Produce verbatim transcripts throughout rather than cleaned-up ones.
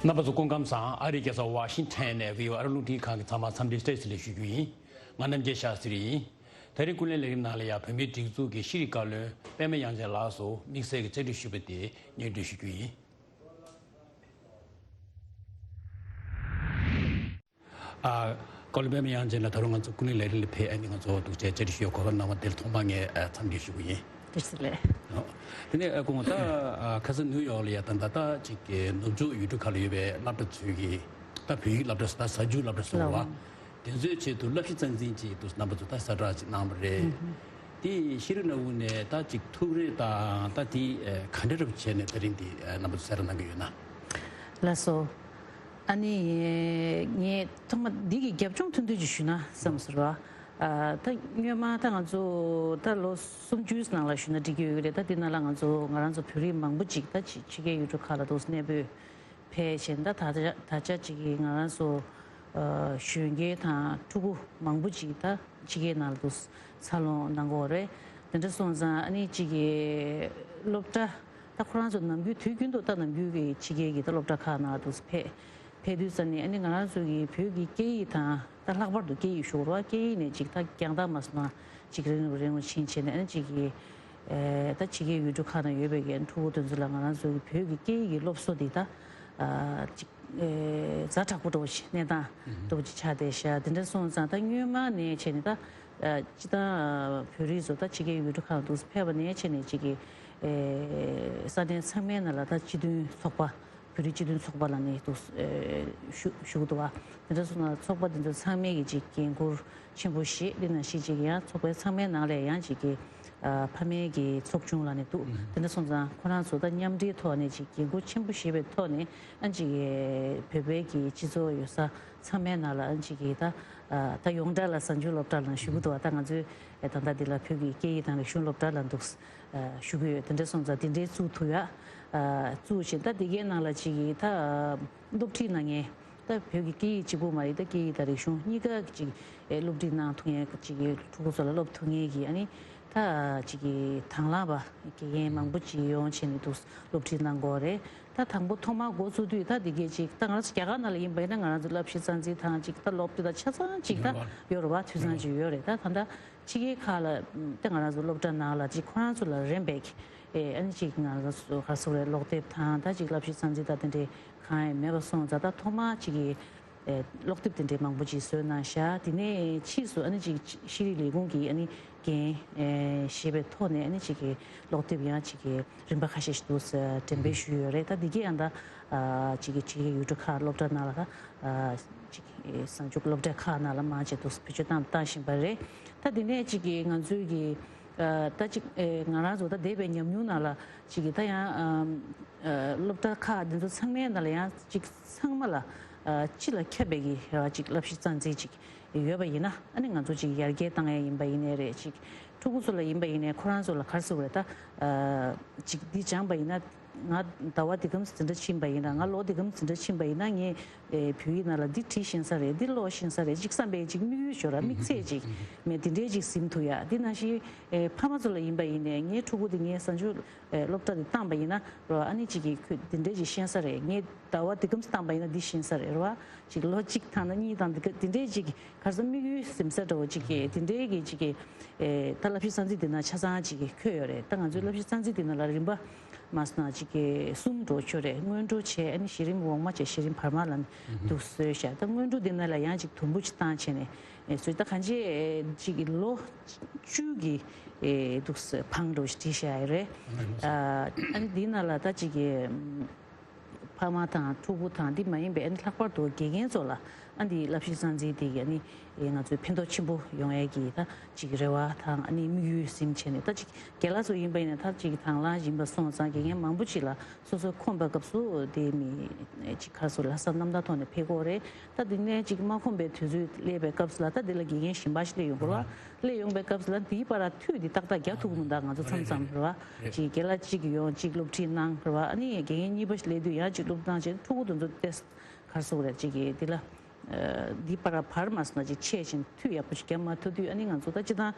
རྣམ་པ་ཚོ་སྐུ་ཁམས་བཟང་། ཨ་རིའི་རྒྱལ་ས་ཝ་ཤིང་ཊོན་ནས་བྷི་ཨོ་ཨེ་ཨ་རི་རླུང་འཕྲིན་ཁང་གི་ཚང་མ་འཚམས་འདྲི་བཀྲ་ཤིས་བདེ་ལེགས་ཞུ་རྒྱུ་ཡིན། ང་རྣམ་རྒྱལ་ཤཱ་སྟྲི་ཡིན། དེ་རིང་ཀུན་གླེང་ལས་རིམ་ནང་ལ་ཡང་བོད་མིའི་སྒྲིག་འཛུགས་ཀྱི་ཤེས་རིག་བཀའ་བློན་པད་མ་དབྱངས་ཅན་ལགས་སུ་དམིགས་བསལ་གྱི་བཅར་འདྲི་ཞུས་པ་དེ་སྙན་སྒྲོན་ཞུ་རྒྱུ་ཡིན། ཨ། བཀའ་བློན་པད་མ་དབྱངས་ཅན་ལགས། ད་རུང་ང་ཚོ་ཀུན་གླེང་ལས་རིམ་ལ་ཕེབས། ཨ་ནི་ང་ཚོ་འདུག་སེ་བཅར་འདྲི་ཞུ་ཡག་གོ་སྐབས་གནང་བ་དེར་ཐོག་མར་ངས་ཨ་འཚམས་འདྲི་ཞུ་གི་ཡིན། བཀྲ་ཤིས་བདེ་ལེགས། ཨོ། དེ་ནས་ཨ་སྐུ་ངོ་ད་ཨ་ཁ་སང་ནིའུ་ཡོག་ལ་ཡ་ད་ད་ད་ཅིག་གི་ནུབ་ཕྱོགས་ཡུལ་གྲུ་ཁག་ལ་ཡོད་པའི་སློབ་གྲྭ་ཚོས་ཀྱི་ད་བོད་ཡིག་སློབ་གྲྭ་ད་གཟའ་མཇུག་སློབ་གྲྭ་སོགས་ལ་བ། ལགས། དེ་ཚོའི་ཆེད་དུ་བསླབ་གཞི་རྩ་འཛིན་ཅིག་ཏུ་རྣམ་པ་ཚོ་ད་གསལ་བསྒྲགས་ཅིག་གནང་བ་རེད། ཨུ་ཧུ། དེ་ཤེས་རིག་སྣེ་ཁུལ་ནས་ད་ཅིག་ཐུགས་རེ་དང་ད་དེ་ཨ་ག་འདྲ་རབ་བྱས་ནས་ད་རིང་དེ་ཨ་རྣམ་པ་ཚོ་གསལ་བསྒྲགས་གནང་གི་ཡོད་ན། ལགས་སོ། ཨ་ནི། ངས་ཐོག་མ་འདི་གི་རྒྱབ་ལྗོངས་ཐུང་ཐུང་ཅིག་ཞུས་ན་བསམ་སོང་བ། ཨ། ད་སྔོན་མ་ད་ང་ཚོ་ད་ལོ་སུམ་ཅུའི་ནང་ལ་ཞུས་ན་འགྲིག་གི་ཡོད་ཀྱི་རེད། ད་འདི་ནང་ལ་ང་ཚོ་ང་རང་ཚོ་བོད་རིགས་མང་པོ་ཅིག་ད་ཕྱི་ཕྱི་རྒྱལ་ཡུལ་གྲུ་ཁག་ལ་འདུག་གནས་སྤོས་ཕེབས་བྱས་ནས། ད་ད་ཆ་ད་ཆ་ཅིག་གི་ང་རང་ཚོ་ཨ་གཞོན་སྐྱེས་དང་ཕྲུ་གུ་མང་པོ་ཅིག་ད་ཕྱི་རྒྱལ་ནང་ལ་འདུག་འཚར་ལོངས་གནང་གི་ཡོད་རེད། དེ་འདྲ་སོང་ཙང་ཨ་ནི་ཅིག་གི་སློབ་གྲྭ། ད་ཁོ་རང་ཚོ་ནམ་རྒྱུན་དུས་རྒྱུན་དུ་ད་ནམ་རྒྱུན་གྱི་ཕྱི་རྒྱལ་གྱི་ད་སློབ་གྲྭ་ཁག་ནང་དུ་ཕེབས། ཕེབས་དུས་ཙ་ནས་ཨ་ནི་ང་རང་ཚོ་གི་བོད་ཀྱི་སྐད་ཡིག་དང་། ད་ལྷག་པར་དུ་སྐད་ཡིག་ཞུ་དགོས་རེད་བ། སྐད་ཡིག་ནས་ཅིག་ད་རྒྱང་ཐག་མ་སོང་ན་ཅིག་རིང་རུ་རིང་རུ་ཕྱིན་བྱས་ནས། ཨ་ནི་ཅིག་གི་ཨེ་ད་ཕྱི་རྒྱལ་ཡུལ་གྲུ་ཁག་ནང་ཡོད་པའི་གི་ཕྲུ་གུ་དེ་ཚོ་ལ་ང་རང་ཚོ་གི་བོད་ཀྱི་སྐད་ཡིག་གི་སློབ་གསོ་འདི་ད་ཨ་ཅིག་ཨེ་ཛ་དྲག་པོ་འདྲ་བོ་ཞིག་གནས་སྟངས་འདྲ་བོ་ཅིག་ཆགས་བསྡད་ཤག་དེ་འདྲ་སོང་ཙང་ད་སྔོན་མ་ནས་བྱས་ནས་ད། ཨ། སྤྱིར་བཏང་བོད་རིགས་ཚོ་ད་ཕྱི་རྒྱལ་ཡུལ་གྲུ་ཁག་ཏུ་ཕེབས་པ་ནས་བྱས་ནས་ཅིག་གི་ཨེ་ས་གནས་ཚང་མའི་ནང་ལ་ད་སྤྱི་མཐུན་ཚོགས་པ། བོད་རིགས་སྤྱི་མཐུན་ཚོགས་པ་ལ་ནི་འདུག་ཨེ་ཞུ་ཞུ་གི་འདུག་བ། དེ་འདྲ་སོང་ན་ཚོགས་པ་འདི་ཚོ་ཚང་མས་ཀྱི་ཅིག་འགན་ཁུར་ཆེན་པོ་བཞེས། དེ་ནང་བཞིན་ཅིག་ཡང་ཚོགས་པའི་ཚང་མའི་ནང་ལ་ཡང་ཅིག་གི་ཨ་ཕ་མའི་གི་ཚོགས་ཆུང་ལ་ནི་འདུག་དེ་འདྲ་སོང་ཙང་ཁོ་རང་ཚོ་ད་མཉམ་འབྲེལ་ཐོག་ནས་ཅིག་འགན་ཁུར་ཆེན་པོ་བཞེས་པའི་ཐོག་ནས། ཨ་ཅིག་བོད་པའི་གི་སྤྱི་ཚོགས་ཡོད་ས་ཚང་མའི་ནང་ལ། ཨ་ཅིག་གི་ད་ཨ་ད་ཡོངས་གྲགས་ལ་གཟའ་མཇུག་སློབ་གྲྭ་ལ་ཞུ་གི་འདུག་བ། ད་ང་ཚོའི་ཨ་ད་ལྟ་འདི་ལ་བོད་ཀྱི་སྐད་ཡིག་དང་རིག་གཞུང་སློབ་གྲྭ་ལ་འདུག་ཨ་ཞུ་གི་ཡོད། དེ་འདྲ་སོང་ཙང་དེ་འདྲའི་བཙུགས་ཐུབ་ཡ། ཨ་བཙུགས་བྱས་ད་འདི་གའི་ནང་ལ་ཅིག་གི་ད་ཨ་སློབ་ཁྲིད་གནང་མཁན། ད་བོད་ཀྱི་སྐད་ཡིག་གཅིག་པུ་མ་རེད། ད་སྐད་ཡིག་དང་རིག་གཞུང་གཉིས་ཀ་ཅིག་ཨེ་སློབ་ཁྲིད་གནང་ཐུབ་མཁན་ཅིག་གི་ཕྲུ་གུ་ཚོ་ལ་སློབ་ཐུབ་མཁན་གྱི་ཨ་ནི་ད་ཅིག་གི་དང་བླངས་པ་དགེ་རྒན་མང་པོ་ཅིག་ཡོང་བྱས་ནས་འདུག་སློབ་ཁྲིད་གནང་དགོས་རེད། ད་དང་པོ་ཐོག་མར་འགོ་བཙུགས་དུས་ད་འདི་གའི་ཅིག་ད་ང་རང་ཚོ་རྒྱ་གར་ནང་ལ་ཡིན་པ་ཡིན་ན་ང་རང་ཚོ་བསླབ་གཞི་རྩ་འཛིན་དང་ཅིག་ད་སློབ་དེབ་དང་ཆ་ཚང་ཅིག་ད་ཡོད་རེད་བ། འཐུས་ཚང་ཅིག་ཡོད་རེད། ད་ད་ལྟ་ཕྱི་རྒྱལ་ཁག་ལ་ད་ང་རང་ཚོ་སློབ་གྲྭ་ནང་ལ་ཅིག་ཁོ་རང་ཚོ་ལ་རན་པའི་ཨེ་ཨ་ནི་ཅིག་ང་རང་ཚོ་ག་རེ་ཟེར་དགོས་རེད། སློབ་དེབ་དང་ད་ཅིག་བསླབ་གཞི་རྩ་འཛིན་དང་དེ་འདྲའི་གང་ཡང་མེད་པ་སོང་ཙང་། ད་ཐོག་མར་ཅིག་གི་ཨེ་སློབ་དེབ་དེ་འདྲའི་མང་པོ་ཅིག་བཟོས་གནང་ཤག་དེ་ནས་ཕྱིས་སུ་ཨ་ནི་ཅིག་ཤེས་རིག་ལས་ཁུངས་ཀྱི་ཨ་ནི་འགན་ཨེ་བཞེས་པའི་ཐོག་ནས། ཨ་ནི་ཅིག་གི་སློབ་དེབ་ཡང་ཅིག་གི་རིམ་པ་ཁ་ཤས་ཤིག་འདུག་སེ་འགྲེམས་སྤེལ་ཞུས་ཡོད་རེད། ད་འདི་གའི་ཡང་ད་ཨ་ཅིག་གི་ཕྱི་རྒྱལ་ཡུལ་གྲུ་ཁག་སློབ་གྲྭ་ནང་ལ་ད་ཨ་ཅིག་གི་གཟའ་མཇུག་སློབ་གྲྭ་ཁག་ནང་ལ་མང་ཆེ་འདུག་སེ་བེད་སྤྱོད་བཏང་བཏང་བཞིན་པ་རེད། ད་འདི་ནས་ཅིག་གི་ང་ཚོའི་གི་ཨ་ད་ཅིག་ཨེ་ང་རང་ཚོ་ད་འདས་པའི་ཉམས་མྱོང་ནང་ལ་ཅིག་གི་ད་ཡང་ཨ་ཨ་སློབ་གྲྭ་ཁག་འདི་ཚོ་ཚང་མའི་ནང་ལ་ཡང་ཅིག་ཚང་མ་ལ་ཨ་སྤྱི་ལ་ཁྱབ་པའི་གི་རེ་བ་ཅིག་བསླབ་གཞི་རྩ་འཛིན་ཅིག་ཡོད་པ་ཡིན་ན། ཨ་ནི་ང་ཚོ་ཅིག་ཡར་རྒྱས་བཏང་ཡ་ཡིན་པ་ཡིན་ནའི་རེད། ཅིག་ཕྲུ་གུ་ཚོ་ལ་ཡིན་པ་ཡིན་ནའི་ཁོ་རང་ཚོ་ལ་ག་རེ་ཟེར་དགོས་རེད། ད་ཨ་ཅིག་འདི་སྦྱངས་པ་ཡིན་ན། ང་ཟླ་བ་འདི་གམ་འཛིན་གྲྭ་ཕྱིན་པ་ཡིན་ན། ང་ལོ་འདི་གམ་འཛིན་གྲྭ་ཕྱིན་པ་ཡིན་ན་ངས་ཨེ་བོད་ཡིག་ནང་ལ་འདི་བྲིས་ཤེས་ས་རེད། འདི་ཀློག་ཤེས་ས་རེད། ཅིག་བསམ་པའི་ཅིག་དམིགས་ཡུལ་ཤོར་ར། དམིགས་ཚད་ཅིག་མེད། འདི་འདྲའི་ཅིག་ཟིན་ཐུབ་ཡ། འདི་ནང་བཞིན་ཨེ་ཕ་མ་ཚོ་ལ་ཡིན་པ་ཡིན་ནའི་ངའི་ཕྲུ་གུ་འདི་ངས་གཟའ་མཇུག་ཨེ་སློབ་གྲྭ་འདི་བཏང་པ་ཡིན་ན་རོ། ཨ་ནི་ཅིག་གིས་ཁོས་འདི་འདྲའི་ཅིག་ཤེས་ས་རེད། ངས་ཟླ་བ་འདི་གམ་བཏང་པ་ཡིན་ན་འདི་ཤེས་ས་རེད་རོ། ཅིག་ལོ་གཅིག་ཐང་ན་གཉིས་ཐང་འདི་ག་འདི་འདྲའི་ཅིག་ག་རེ་ཟེར། དམིགས་ཡུལ་ཟིན་ས་འདྲ་བོ་ཅིག་གི་འདི་འདྲའི་གི་ཅིག་གི་ཨེ་ད་བསླབ་གཞི་རྩ་འཛིན་འདི་ན་ཆ་ཚང་ཅིག་གི་འཁོད་ཡོད་རེད། ད་ང་ཚོའི་བསླབ་གཞི་རྩ་འཛིན་འདི་ན་ལ་རིམ་པ་མ་སོང་ན་ཅིག་གི་གསུམ་འགྲོ་ཆོག་རེད། སྔོན་འགྲོ་བྱས། ཨ་ནི་གཞི་རིམ་འོག་མ་བྱས། གཞི་རིམ་བར་མ་ལ་འདུག་བཟོས་ཤག་ད་སྔོན་འགྲོ་འདི་ན་ལ་ཡང་ཅིག་དུམ་བུ་ཅིག་བཏང་བྱས་ནས་ཨེ་བཟོས། ད་གང་ཅི་ཅིག་གི་ལོ་བཅུ་གི་ཨེ་འདུག་བང་འགྲོ་ཞིག་བྲིས་ཤག་ཡོད་རེད། ཨ་ནི་འདི་ན་ལ་ད་ཅིག་གི་ཕ་མ་དང་ཕྲུ་གུ་དང་འདི་མ་ཡིན་པའི་ཨ་ནི་ལྷག་པར་དུ་དགེ་རྒན་ཚོ་ལ་ཨ་འདི་བསླབ་གཞི་རྩ་འཛིན་འདི་གི་ཨ་ནི་ང་ཚོས་ཕན་ཐོགས་ཆེན་པོ་ཡོང་ཡས་ཀྱི་ད་ཅིག་རེ་བ་དང་ཨ་ནི་དམིགས་ཡུལ་ཟིན་བྱས་ནས། ད་ཅིག་རྒན་ལགས་ཚོ་ཡིན་པ་ཡིན་ན་ད་ཅིག་དང་བླངས་ཡིན་པ་སོང་ཙང་དགེ་རྒན་མང་པོ་ཅིག་ལ་སོ་སོ་ཁོམ་པའི་སྐབས་སུ་དེ་མི་ཅིག་ག་རེ་ཟེར། ལྷག་བསམ་རྣམ་དག་ཐོག་ནས་ཕེབས་ཀྱི་ཡོད་རེད། ད་དེ་ནས་ཅིག་མ་ཁོམ་པའི་དུས་ཚོད་སླེབས་པའི་སྐབས་སུ་ལ་ད་དེ་ལ་དགེ་རྒན་གཞན་པ་ཞིག་སླེབས་ཡོང་གི་རེད་བ། སླེབས་ཡོང་པའི་སྐབས་སུ་ལ་དེའི་བར་ལ་འཐུས་འདི་ཏག་ཏག་རྒྱག་ཐུབ་ཀྱི་མི་འདུག་ང་ཚོ་མཚམས་མཚམས་རེད་བ། ཅིག་རྒན་ལགས་གཅིག་ཡོང་། ཅིག་སློབ་ཁྲིད་གནང་རེད་བ། ཨ་ནི་དགེ་རྒན་གཉིས་པ་ཞིག་སླེབས་དུས་ཡང་ཅིག་སློབ་སྟངས་བྱས། ཕྲུ་གུ་དེ་ཚོ་ཏེ་ག་རེ་ཟེར་དགོས་རེད། ཅིག་གི་འདི་ལ་འདི་བར་བར་མ་སོང་ན་ཅིག་ཆད་ཕྱིན་འཐུས་ཡག་པོ་ཞིག་རྒྱབ་མ་ཐུབ་དུས། ཨ་ནི་ང་ཚོ་ད་སྤྱིར་བཏང་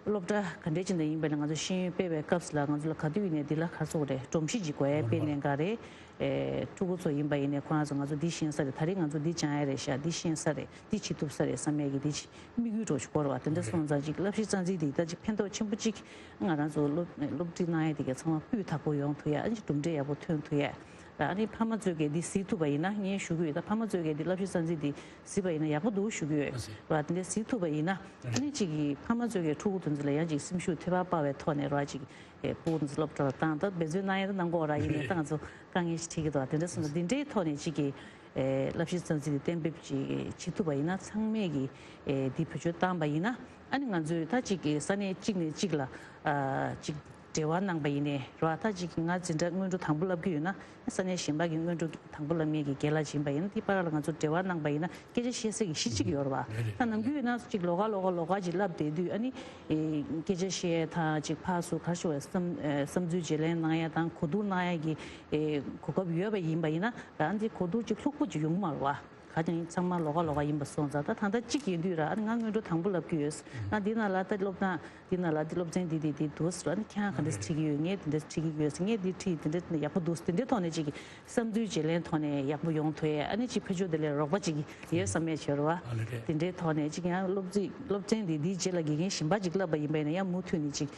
སློབ་གྲྭ་ག་འདྲས་ཅིག་ནས་ཡིན་པ་ཡིན་ན། ང་ཚོ་ཤེས་ཡོན་སྤེལ་བའི་སྐབས་སུ་ལ་ང་ཚོ་ལ་ག་དུས་ཡིན་ནའི་འདི་ལ་ག་རེ་ཟེར་དགོས་རེད། སྒྲོམ་གཞི་ཅིག་དགོས་ཡ་དཔེ་གནད་འགག་རེད། ཨེ། ཕྲུ་གུ་ཚོ་ཡིན་པ་ཡིན་ནའི་ཁོ་རང་ཚོ་ང་ཚོ་འདི་ཤེས་ས་རེད། ད་རེས་ང་ཚོ་འདི་སྦྱང་ཡ་རེད་ཤག་འདི་ཤེས་ས་རེད། འདི་བྱེད་ཐུབ་ས་རེད་བསམ་ཡ་གི་འདི་ཅིག་དམིགས་ཡུལ་འདྲ་བོ་ཅིག་དགོས་རེད་བ། དེ་འདྲ་སོང་ཙང་ཅིག་བསླབ་གཞི་རྩ་འཛིན་འདི་ད་ཅིག་ཕན་ཐོགས་ཆེན་པོ་ཅིག་ང་རང་ཚོ་སློབ་སློབ་ཁྲིད་གནང་ཡ་དེ་ག་ཚང་མ་སྤུས་དག་པོ་ཡོང་ཐུབ་ཡ། ཨ་ནི་གྲུབ་འབྲས་ཡག་པོ་ཐོན་ཐུབ་ཡ། ཨ་ནི་ཕ་མ་ཚོས་གལ་ཏེ་གཟིགས་ཐུབ་པ་ཡིན་ན། ངས་ཞུ་གི་ཡོད། ད་ཕ་མ་ཚོས་གལ་ཏེ་བསླབ་གཞི་རྩ་འཛིན་འདི་གཟིགས་པ་ཡིན་ན་ཡག་པོ་འདུག་ཞུ་གི་ཡོད་ར། དེ་འདྲ་གཟིགས་ཐུབ་པ་ཡིན་ན། ཨ་ནི་གཅིག་གིས་ཕ་མ་ཚོས་གི་ཕྲུ་གུ་དེ་ཚོ་ལ་ཡང་གཅིག་སེམས་ཤུགས་དེ་བ་སྤར་བའི་ཐོག་ནས་ར། གཅིག་ཨེ། ཕྲུ་གུ་དེ་ཚོ་སློབ་གྲྭ་ལ་བཏང་། ད་འབད་བརྩོན་གནང་ཡས་ད་གནང་གི་ཡོད་ར། ཡིན་ནའི་ད་ང་ཚོ་དཀའ་ངལ་ཞིག་འཕྲད་ཀྱི་འདུག་དེ་འདྲ་སོང་ཙང་འདི་འདྲའི་ཐོག་ནས་གཅིག་གིས་ཨེ། བསླབ་གཞི་རྩ་འཛིན་དེ་གཏན་འབེབས་ཅིག་བྱེད་ཐུབ་པ་ཡིན་ན། ཚང་མས་ཀྱིས་ཨེ། འདི་བེད་སྤྱོད་བཏང་པ་ཡིན་ན། ཨ་ནི་ང་ཚོས་ད་གཅིག་གི་ས་གནས་གཅིག་ནས་གཅིག་ལ་ཨ། གཅིག་འབྲེལ་བ་གནང་པ་ཡིན་ནའི་ར། ད་གཅིག་ང་འཛིན་གྲྭ་སྔོན་འགྲོ་དང་པོ་བསླབ་ཀྱི་ཡོད་ན། ས་གནས་གཞན་པ་གི་སྔོན་འགྲོ་དང་པོ་བསླབ་མཁན་གྱི་རྒན་ལགས་ཡིན་པ་ཡིན་ན། དེ་བར་ལ་ང་ཚོ་འབྲེལ་བ་གནང་པ་ཡིན་ན་སྐད་ཆ་བཤད་སའི་གི་གཞི་གཅིག་ཡོད་རེད་བ། ད་ནམ་རྒྱུན་ཡིན་ན་གཅིག་ལོགས་ཀ་ལོགས་ཀ་ལོགས་ཀ་ཅིག་བསླབ་བསྡད་དུས། ཨ་ནི་ཨེ། སྐད་ཆ་བཤད་དང་། གཅིག་ཕར་ཚུར་ག་རེ་ཞུ་དགོས་རེད། བསམ་ཨེ། བསམ་ཚུལ་བརྗེ་ལེན་གནང་ཡ་དང་གོ་བསྡུར་གནང་ཡ་གི་ཨེ། གོ་སྐབས་ཡོད་པ་ཡིན་པ་ཡིན་ན། ད་འདི་གོ་བསྡུར་ཅིག་ལྷུག་པོ་ཅིག་ཡོང་གི་མ་རེད་བ། ག་ཅིག་ཚང་མ་ལོགས་ཀ་ལོགས་ཀ་ཡིན་པ་སོང་ཙང་། ད་ད་ལྟ་གཅིག་ཡིན་དུས་ར། ཨ་ནི་ང་སྔོན་འགྲོ་དང་པོ་བསླབ་ཀྱི་ཡོད། ང་འདི་ནང་ལ་ད་སློབ་སྟངས་འདི་ནང་ལ་འདི་སློབ་ཚན་འདི་འདི་འདི་འདུག་ཟེར། ཨ་ནི་ཁྱེད་རང་ག་འདྲས་བྲིས་ཀྱི་ཡོད། ངས་འདི་འདྲས་བྲིས་ཀྱི་ཡོད་ཟེར། ངས་འདི་བྲིས། འདི་འདྲས་ཡག་པོ་འདུག་ཟེར། འདི་འདྲས་ཐོག་ནས་ཅིག་བསམ་ཚུལ་བརྗེ་ལེན་ཐོག་ནས་ཡག་པོ་ཡོང་ཐུབ་ཡས། ཨ་ནི་ཅིག་ཕར་ཕྱོགས་དེ་ལ་རོགས་པ་ཅིག་ཡོད་བསམ་ཡས་བྱེད་རོགས། ཨ་ལེ་རེད། དེ་འདྲའི་ཐོག་ནས་ཅིག་ཡང་སློབ་ཚན་སློབ་ཚན་འདི་འདིའི་རྗེས་ལ་དགེ་རྒན་གཞན་པ་ཅིག་བསླབ་པ་ཡིན་པ་ཡིན་ན་ཡང་མུ་མཐུད་ནས་ཅིག་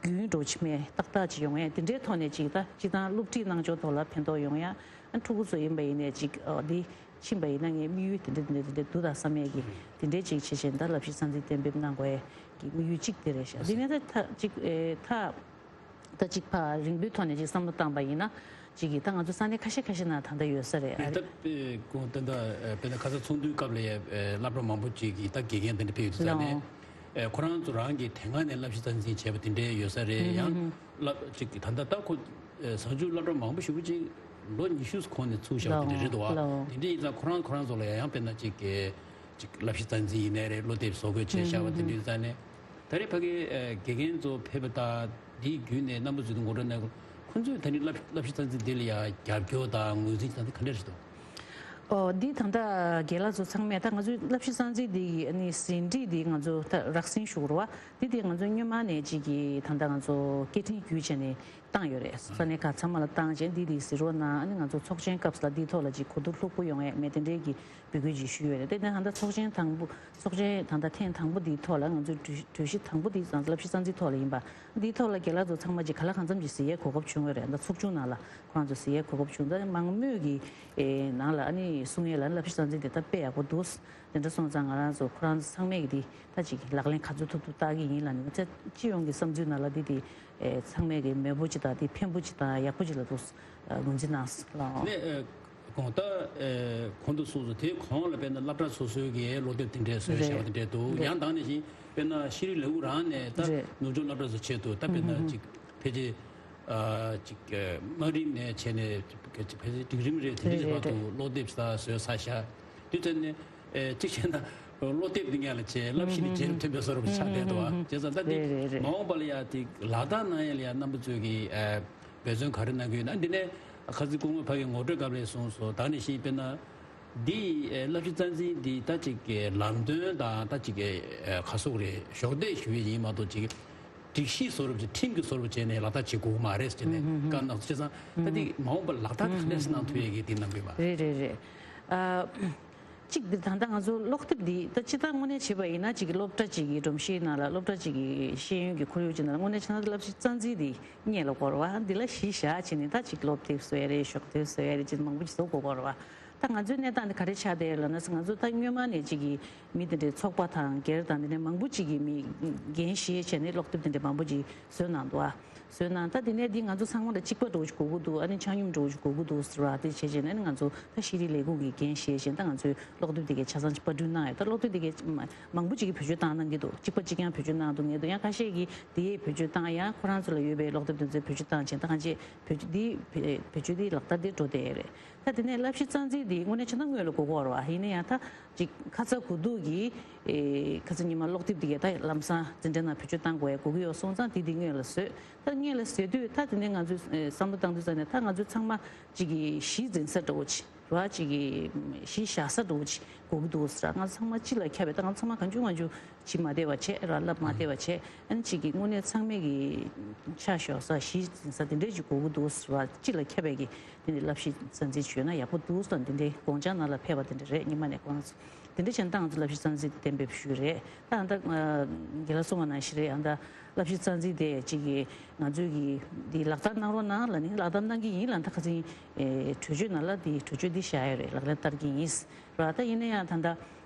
རྒྱུན་འགྲོ་ཆེ་མེད་ཏག་ཏག་ཅིག་ཡོང་ཡས། དེ་འདྲའི་ཐོག་ནས་ཅིག་ད་སྤྱིར་བཏང་སློབ་ཁྲིད་གནང་ཕྱོགས་ཐོག་ལ་ཕན་ཐོགས་ཡོང་ཡ། ཨ། ཕྲུ་གུ་ཚོ་ཡིན་པ་ཡིན་ནའི་ཅིག་ཨ། འདི་ཕྱིན་པ་ཡིན་ན་ངའི་དམིགས་ཡུལ་དེ་འདྲ་དེ་འདྲ་དེ་འདྲ་འདུག་ད་བསམ་ཡས་ཀྱི། དེ་འདྲའི་ཅིག་བྱེད་བྱས་ད་བསླབ་གཞི་རྩ་འཛིན་གཏན་འབེབས་གནང་དགོས་ཡས་ཀྱི་དམིགས་ཡུལ་གཅིག་དེ་རེད་ཤག་འདི་ནས་ད་ད་ཅིག་ཨེ། ད་ད་ཅིག་ཕར་རིང་པོའི་ཐོག་ནས་ཅིག་བསམ་བློ་བཏང་པ་ཡིན་ན། ཅིག་གིས་ད་ང་ཚོ་ས་གནས་ཁ་ཤས་ཁ་ཤས་ནང་ད་ལྟ་ཡོད་ས་རེད། ཨ། ད་དཔེ་ཀོང་ད་ལྟ་དཔེར་ན་ཁ་སང་ཚོགས་འདུའི་སྐབས་ལ་ཡ་སློབ་གྲྭ་མང་པོ་ཅིག་གིས་ད་དགེ་རྒན་དེ་འདྲ་ཕེབས་ཡོད་དུས་ཙང་ནས། ཨེ། ཁོ་རང་ཚོ་རང་གིས་དེ་སྔ་ནས་བསླབ་གཞི་རྩ་འཛིན་བྱས་པ་དེ་འདྲའི་ཡོད་ས་རེད། ཡང་བསླབ་ཅིག་ད་ལྟ་ད་ཁོ་ཨེ། གཟའ་མཇུག་སློབ་གྲྭ་མང་པོ་ཞེ་པོ་ཅིག་ལོ་ཉི་ཤུ་གོང་ནས་ཚུགས་བཞག་པ་དེ་འདྲ་རེད་འདུག་བ། དེ་འདྲ་ཡིན་ཙང་ཁོ་རང་ཁོ་རང་ཚོ་ལ་ཡང་ཡང་དཔེར་ན་ཅིག་གི་ཅིག་བསླབ་གཞི་རྩ་འཛིན་ཡིན་ནའི་རེད། སློབ་དེབ་བཟོ་འགོད་བྱས་བཞག་པ་དེ་འདྲའི་རྩ་ནས། ད་རེས་ཕ་གིའི་ཨ། དགེ་རྒན་ཚོ་ཕེབས་པ་དང་འདིའི་བརྒྱུད་ནས་རྣམ་པ་ཚོས་ངོ་སྤྲོད་གནང་དགོས། ཁོང་ཚོས་ད་རེས་བསླབ་བསླབ་གཞི་རྩ་འཛིན་འདི་ལ་ཡང་རྒྱབ་སྐྱོར་དང་ངོས་འཛིན་བྱེད་སྟངས་དེ་ག་འདྲ་རེད་འདུག་ཨོ། འདི་ད་ལྟ་རྒན་ལགས་ཚོ་ཚང་མས། ད་ང་ཚོའི་བསླབ་གཞི་རྩ་འཛིན་འདི་ཡི་ཨ་ནི་ཟིན་བྲིས་འདི་ང་ཚོ་ད་རགས་ཟིན་ཞུ་དགོས་རེད་བ། འདི་དེ་ང་ཚོ་སྔོན་མ་ནས་ཅིག་གི་ད་ལྟ་ང་ཚོ་སྐད་འཕྲིན་བརྒྱུད་བྱས་ནས་བཏང་ཡོད་རེད། ས་གནས་ཁག་ཚང་མ་ལ་བཏང་བྱས་འདི་དེ་གཟིགས་རོགས་གནང་། ཨ་ནི་ང་ཚོ་ཚོགས་ཆེན་སྐབས་སུ་ལ་འདིའི་ཐོག་ལ་ཅིག་གོ་བསྡུར་ལྷུག་པོ་ཡོང་ཡས་མེད་དེ་འདྲའི་གི་འབོད་སྐུལ་ཅིག་ཞུས་ཡོད་རེད། དེ་ནས་ད་ལྟ་ཚོགས་ཆེན་དང་པོ་ཚོགས་ཆེན་ད་ལྟ་ཐེངས་དང་པོ་འདིའི་ཐོག་ལ་ང་ཚོའི་གྲོས་གྲོས་གཞི་དང་པོ་འདི་བསླབ་གཞི་རྩ་འཛིན་ཐོག་ལ་ཡིན་པ། འདིའི་ཐོག་ལ་རྒན་ལགས་ཚོ་ཚང་མ་ཅིག་ག་ལ་གང་འཚམ་ཅིག་གཟིགས་ཡས་གོ་སྐབས་བྱུང་ཡོད་རེད། ད་ཚོགས་ཆུང་ནང་ལ་ཁོ་རང་ཚོ་གཟིགས་ཡས་གོ་སྐབས་བྱུང་། ད་མང་མོས་ཀྱི་ཨེ། ནང་ལ་ཨ་ནི་གསུང་ཡས་ལ་བསླབ་གཞི་རྩ་འཛིན་དེ་ད་དཔེ་ཡག་པོ་འདུག་དེ་འདྲ་སོང་ཙང་ང་རང་ཚོ་ཁོ་རང་ཚོ་ཚང་མས་ཀྱི་དེ་ད་ཅིག་ལག་ལེན་ག་ཚོད་ཐུབ་ཐུབ་བསྟར་གྱི་ཡིན་ལབ་ནས། ང་ཚོ་སྤྱི་ཡོངས་ཀྱི་བསམ་ཚུལ་ནང་ལ་དེ་དེ་ཨེ། ཚང་མས་ཀྱི་མོས་པོ་ཅིག་དང་དེ་ཕན་པོ་ཅིག་དང་ཡག་པོ་ཅིག་ལ་འདུག་ངོས་འཛིན་གནང་ལགས། དེ་ནས་ཨེ། གོང་ད་ཨེ། གོང་དུ་གསུངས་སོང་། དེའི་གོང་ལ་དཔེར་ན་སློབ་གྲྭ་སོ་སོའི་གི་སློབ་དེབ་དེ་འདྲའི་བཟོས་བཞག་པ་དེ་འདྲའི་འདུག་ཡང་དག་ནང་བཞིན་དཔེར་ན་ཤེས་རིག་ལས་ཁུངས་རང་ནས་ད་ནུབ་ཕྱོགས་སློབ་གྲྭ་ཚོ་ཆེད་དུ་ད་དཔེར་ན་ཅིག་ཕལ་ཆེར་ཨ། ཅིག་དམའ་རིམ་ནས་བྱས་ནས་ཕལ་ཆེར་འབྲིང་རིམ་རེ་དེ་འདྲའི་བར་དུ་སློབ་དེབ་ད་བཟོས་ཚར་ཤག་དེ་ཚོ་ནས་ཨེ། གཅིག་བྱས་ན་སློབ་དེབ་འདི་ངས་ལ་བྱས་བསླབ་གཞི་ནི་རྗེས་རབས་ཐོན་པའི་བཟོ་འདྲ་ཆགས་བསྡད་འདུག་ཨ། བྱས་ཙང་ད་འདི་མ་འོངས་པ་ལ་ཡ་དེ་ལག་བསྟར་གནང་ཡ་ལ་ཡ་རྣམ་པ་ཚོས་ཀྱི་ཨ། འབད་བརྩོན་ག་རེ་གནང་གི་ཡོད་ན། འདི་ནས་ཁ་སང་སྐུ་ངོ་ཕ་གིའི་ངོ་སྤྲོད་སྐབས་ལ་གསུངས་སོང་། ད་ནི་ཤེས་པས་ན། འདི་ཨེ། བསླབ་གཞི་རྩ་འཛིན་འདི་ད་ཅིག་གི་ལམ་སྟོན་དང་ད་ཅིག་གི་ཨེ། ག་ཟེར་དགོས་རེད། གཞོགས་འདེགས་ཞུ་ཡས་ཡིན་མ་གཏོགས་ཅིག་སྒྲིག་གཞི་བཟོ་འདྲ་ཅིག་ཁྲིམས་ཀྱི་བཟོ་འདྲ་བྱས་ནས་ལག་བསྟར་བྱེད་དགོས་ཀྱི་མ་རེད་ཟེར་ནས་བཀའ་གནང་སོང་། བྱས་ཙང་ད་འདི་མ་འོངས་པར་ལག་བསྟར་དེ་ག་འདྲས་གནང་ཐུབ་ཡས་ཀྱི་འདི་གནང་གི་ཡོད་པ། རེད་རེད་རེད། ཨ། གཅིག་འདིར་ད་ལྟ་ང་ཚོ་སློབ་དེབ་འདི་ད་སྤྱིར་བཏང་དངོས་གནས་བྱས་པ་ཡིན་ན། གཅིག་གི་སློབ་གྲྭ་གཅིག་གི་སྒྲོམ་གཞིའི་ནང་ལ་སློབ་གྲྭ་གཅིག་གི་ཤེས་ཡོན་གྱི་ཁོར་ཡུག་ཅིག་ནང་ལ་དངོས་གནས་བྱས་ན་བསླབ་གཞི་རྩ་འཛིན་འདི་སྔོན་ལ་དགོས་རེད་བ། འདི་ལ་གཞི་བཞག་བྱས་ནས་ད་གཅིག་སློབ་དེབ་བཟོ་ཡ་རེད། ཞོགས་དེབ་བཟོ་ཡ་རེད། ཅིག་མང་པོ་ཅིག་བཟོ་དགོས་ཀྱི་རེད་བ། ད་ང་ཚོའི་གནས་སྟངས་འདི་ག་རེ་ཆགས་བསྡད་ཡོད་ལབ་ན། ང་ཚོ་ད་སྔོན་མ་ནས་གཅིག་གི་མི་དེ་འདྲའི་ཚོགས་པ་དང་སྒེར་དང་དེ་འདྲའི་མང་པོ་གཅིག་གི་མི་འགན་བཞེས་བྱས་ནས་སློབ་དེབ་དེ་འདྲའི་མང་པོ་ཅིག་བཟོས་གནང་འདུག་ཨ། བཟོས་གནང་། ད་དེ་ནས་འདི་ང་ཚོ་ཚང་མ་ལ་གཅིག་པ་འདྲ་བོ་ཞིག་དགོས་ཀྱི་འདུག་ཨ་ནི་ཆ་སྙོམས་འདྲ་བོ་ཞིག་དགོས་ཀྱི་འདུག་ཟེར་བ་དེ་བྱས་བྱས་ནས་ང་ཚོ་ད་ཤེས་རིག་ལས་ཁུངས་ཀྱི་འགན་བཞེས་བྱས། ད་ང་ཚོའི་སློབ་དེབ་དེ་གའི་ཆ་ཚང་ཅིག་པར་སྐྲུན་གནང་ཡོད། ད་སློབ་དེབ་དེ་གའི་མ་མང་པོ་ཅིག་གིས་བེད་སྤྱོད་བཏང་གནང་གི་འདུག་གཅིག་པ་གཅིག་རྐྱང་བེད་སྤྱོད་གནང་འདུག་ངེས་འདུག་ཡང་ཁ་ཤས་ཀྱིས་དེ་ཡས་བེད་སྤྱོད་བཏང་ཡ། ཁོ་རང་ཚོ་ལ་ཡོད་པའི་སློབ་དེབ་དེ་ཚོ་བེད་སྤྱོད་བཏང་བྱས། ད་གང་ཅི་བེད་སྤྱོད་དེ་བེད་སྤྱོད་དེ་ལག་བསྟར་དེ་འགྲོ་བསྡད་ཡོད་རེད། ད་དེ་ནས་བསླབ་གཞི་རྩ་འཛིན་དེ་དངོས་གནས་བྱས་ན་སྔོན་ལ་དགོས་ཀྱི་ཡོད་རེད་བ། ཡིན་ན་ཡང་ད་ཅིག་ཁ་ཚ་དགོས་གཏུགས་ཀྱིས་ཨེ། ཁ་སང་ཉི་མ་སློབ་དེབ་དེ་གའི་ད་ལམ་སང་འཛིན་གྲྭ་ནང་བེད་སྤྱོད་བཏང་དགོས་ཡ་དགོས་ཀྱི་ཡོད་སོང་ཙང་དེ་དེ་སྔོན་ལ་བཟོས། ད་སྔོན་ལ་བཟོས་དུས་ད་དེ་ནས་ང་ཚོས་ཨེ། བསམ་བློ་བཏང་དུས་ཙང་ནས་ད་ང་ཚོས་ཚང་མ་ཅིག་གི་གཞི་འཛིན་ས་འདྲ་བོ་ཅིག་ར་ཅིག་གི་གཞི་བཞག་ས་འདྲ་བོ་ཅིག་དགོས་ཀྱི་འདུག་ཟེར། ང་ཚང་མ་སྤྱི་ལ་ཁྱབ་པའི། ད་ང་ཚང་མ་གང་བྱུང་གང་བྱུང་བྱེད་མ་བསྡད་པ་བྱས་ར། ལབ་མ་བསྡད་པ་བྱས། ཨ་ནི་ཅིག་གི་དངོས་གནས་ཚང་མས་ཀྱི་ཆ་ཞོག་ས་གཞི་འཛིན་ས་དེ་འདྲས་ཅིག་དགོས་ཀྱི་འདུག་ཟེར་བ། སྤྱི་ལ་ཁྱབ་པའི་གི་དེ་འདྲའི་བསླབ་གཞི་རྩ་འཛིན་ཅིག་ཡོད་ན་ཡག་པོ་འདུག་ཟེར། དེ་འདྲའི་དགོངས་འཆར་ནང་ལ་ཕེབས་པ་དེ་འདྲ་རེད། སྔོན་མ་ནས་ཁོ་རང་ཚོ་དེ་འདྲ་བྱས་ན་ད་ང་ཚོ་བསླབ་གཞི་རྩ་འཛིན་གཏན་འབེབས་ཞུས་རེད། ད་ཨ་ད་རྒན་ལགས་གསུངས་པ་ནང་བཞིན་རེད། ཨ་ད་བསླབ་གཞི་རྩ་འཛིན་དེ་ཅིག་གི་ང་ཚོས་ཀྱི་འདི་ལག་བསྟར་གནང་རོགས་གནང་ལབ་ནི་ལག་བསྟར་གནང་གི་ཡིན་ལབ། ད་ཁ་སང་གྲོས་ཆོད་ནང་ལ་འདི་གྲོས་ཆོད་འདི་བཞག་ཡོད་རེད། ལག་ལེན་བསྟར་གྱི་ཡིན་ར། ད་ཡིན་ན་ཡང་ད་ལྟ་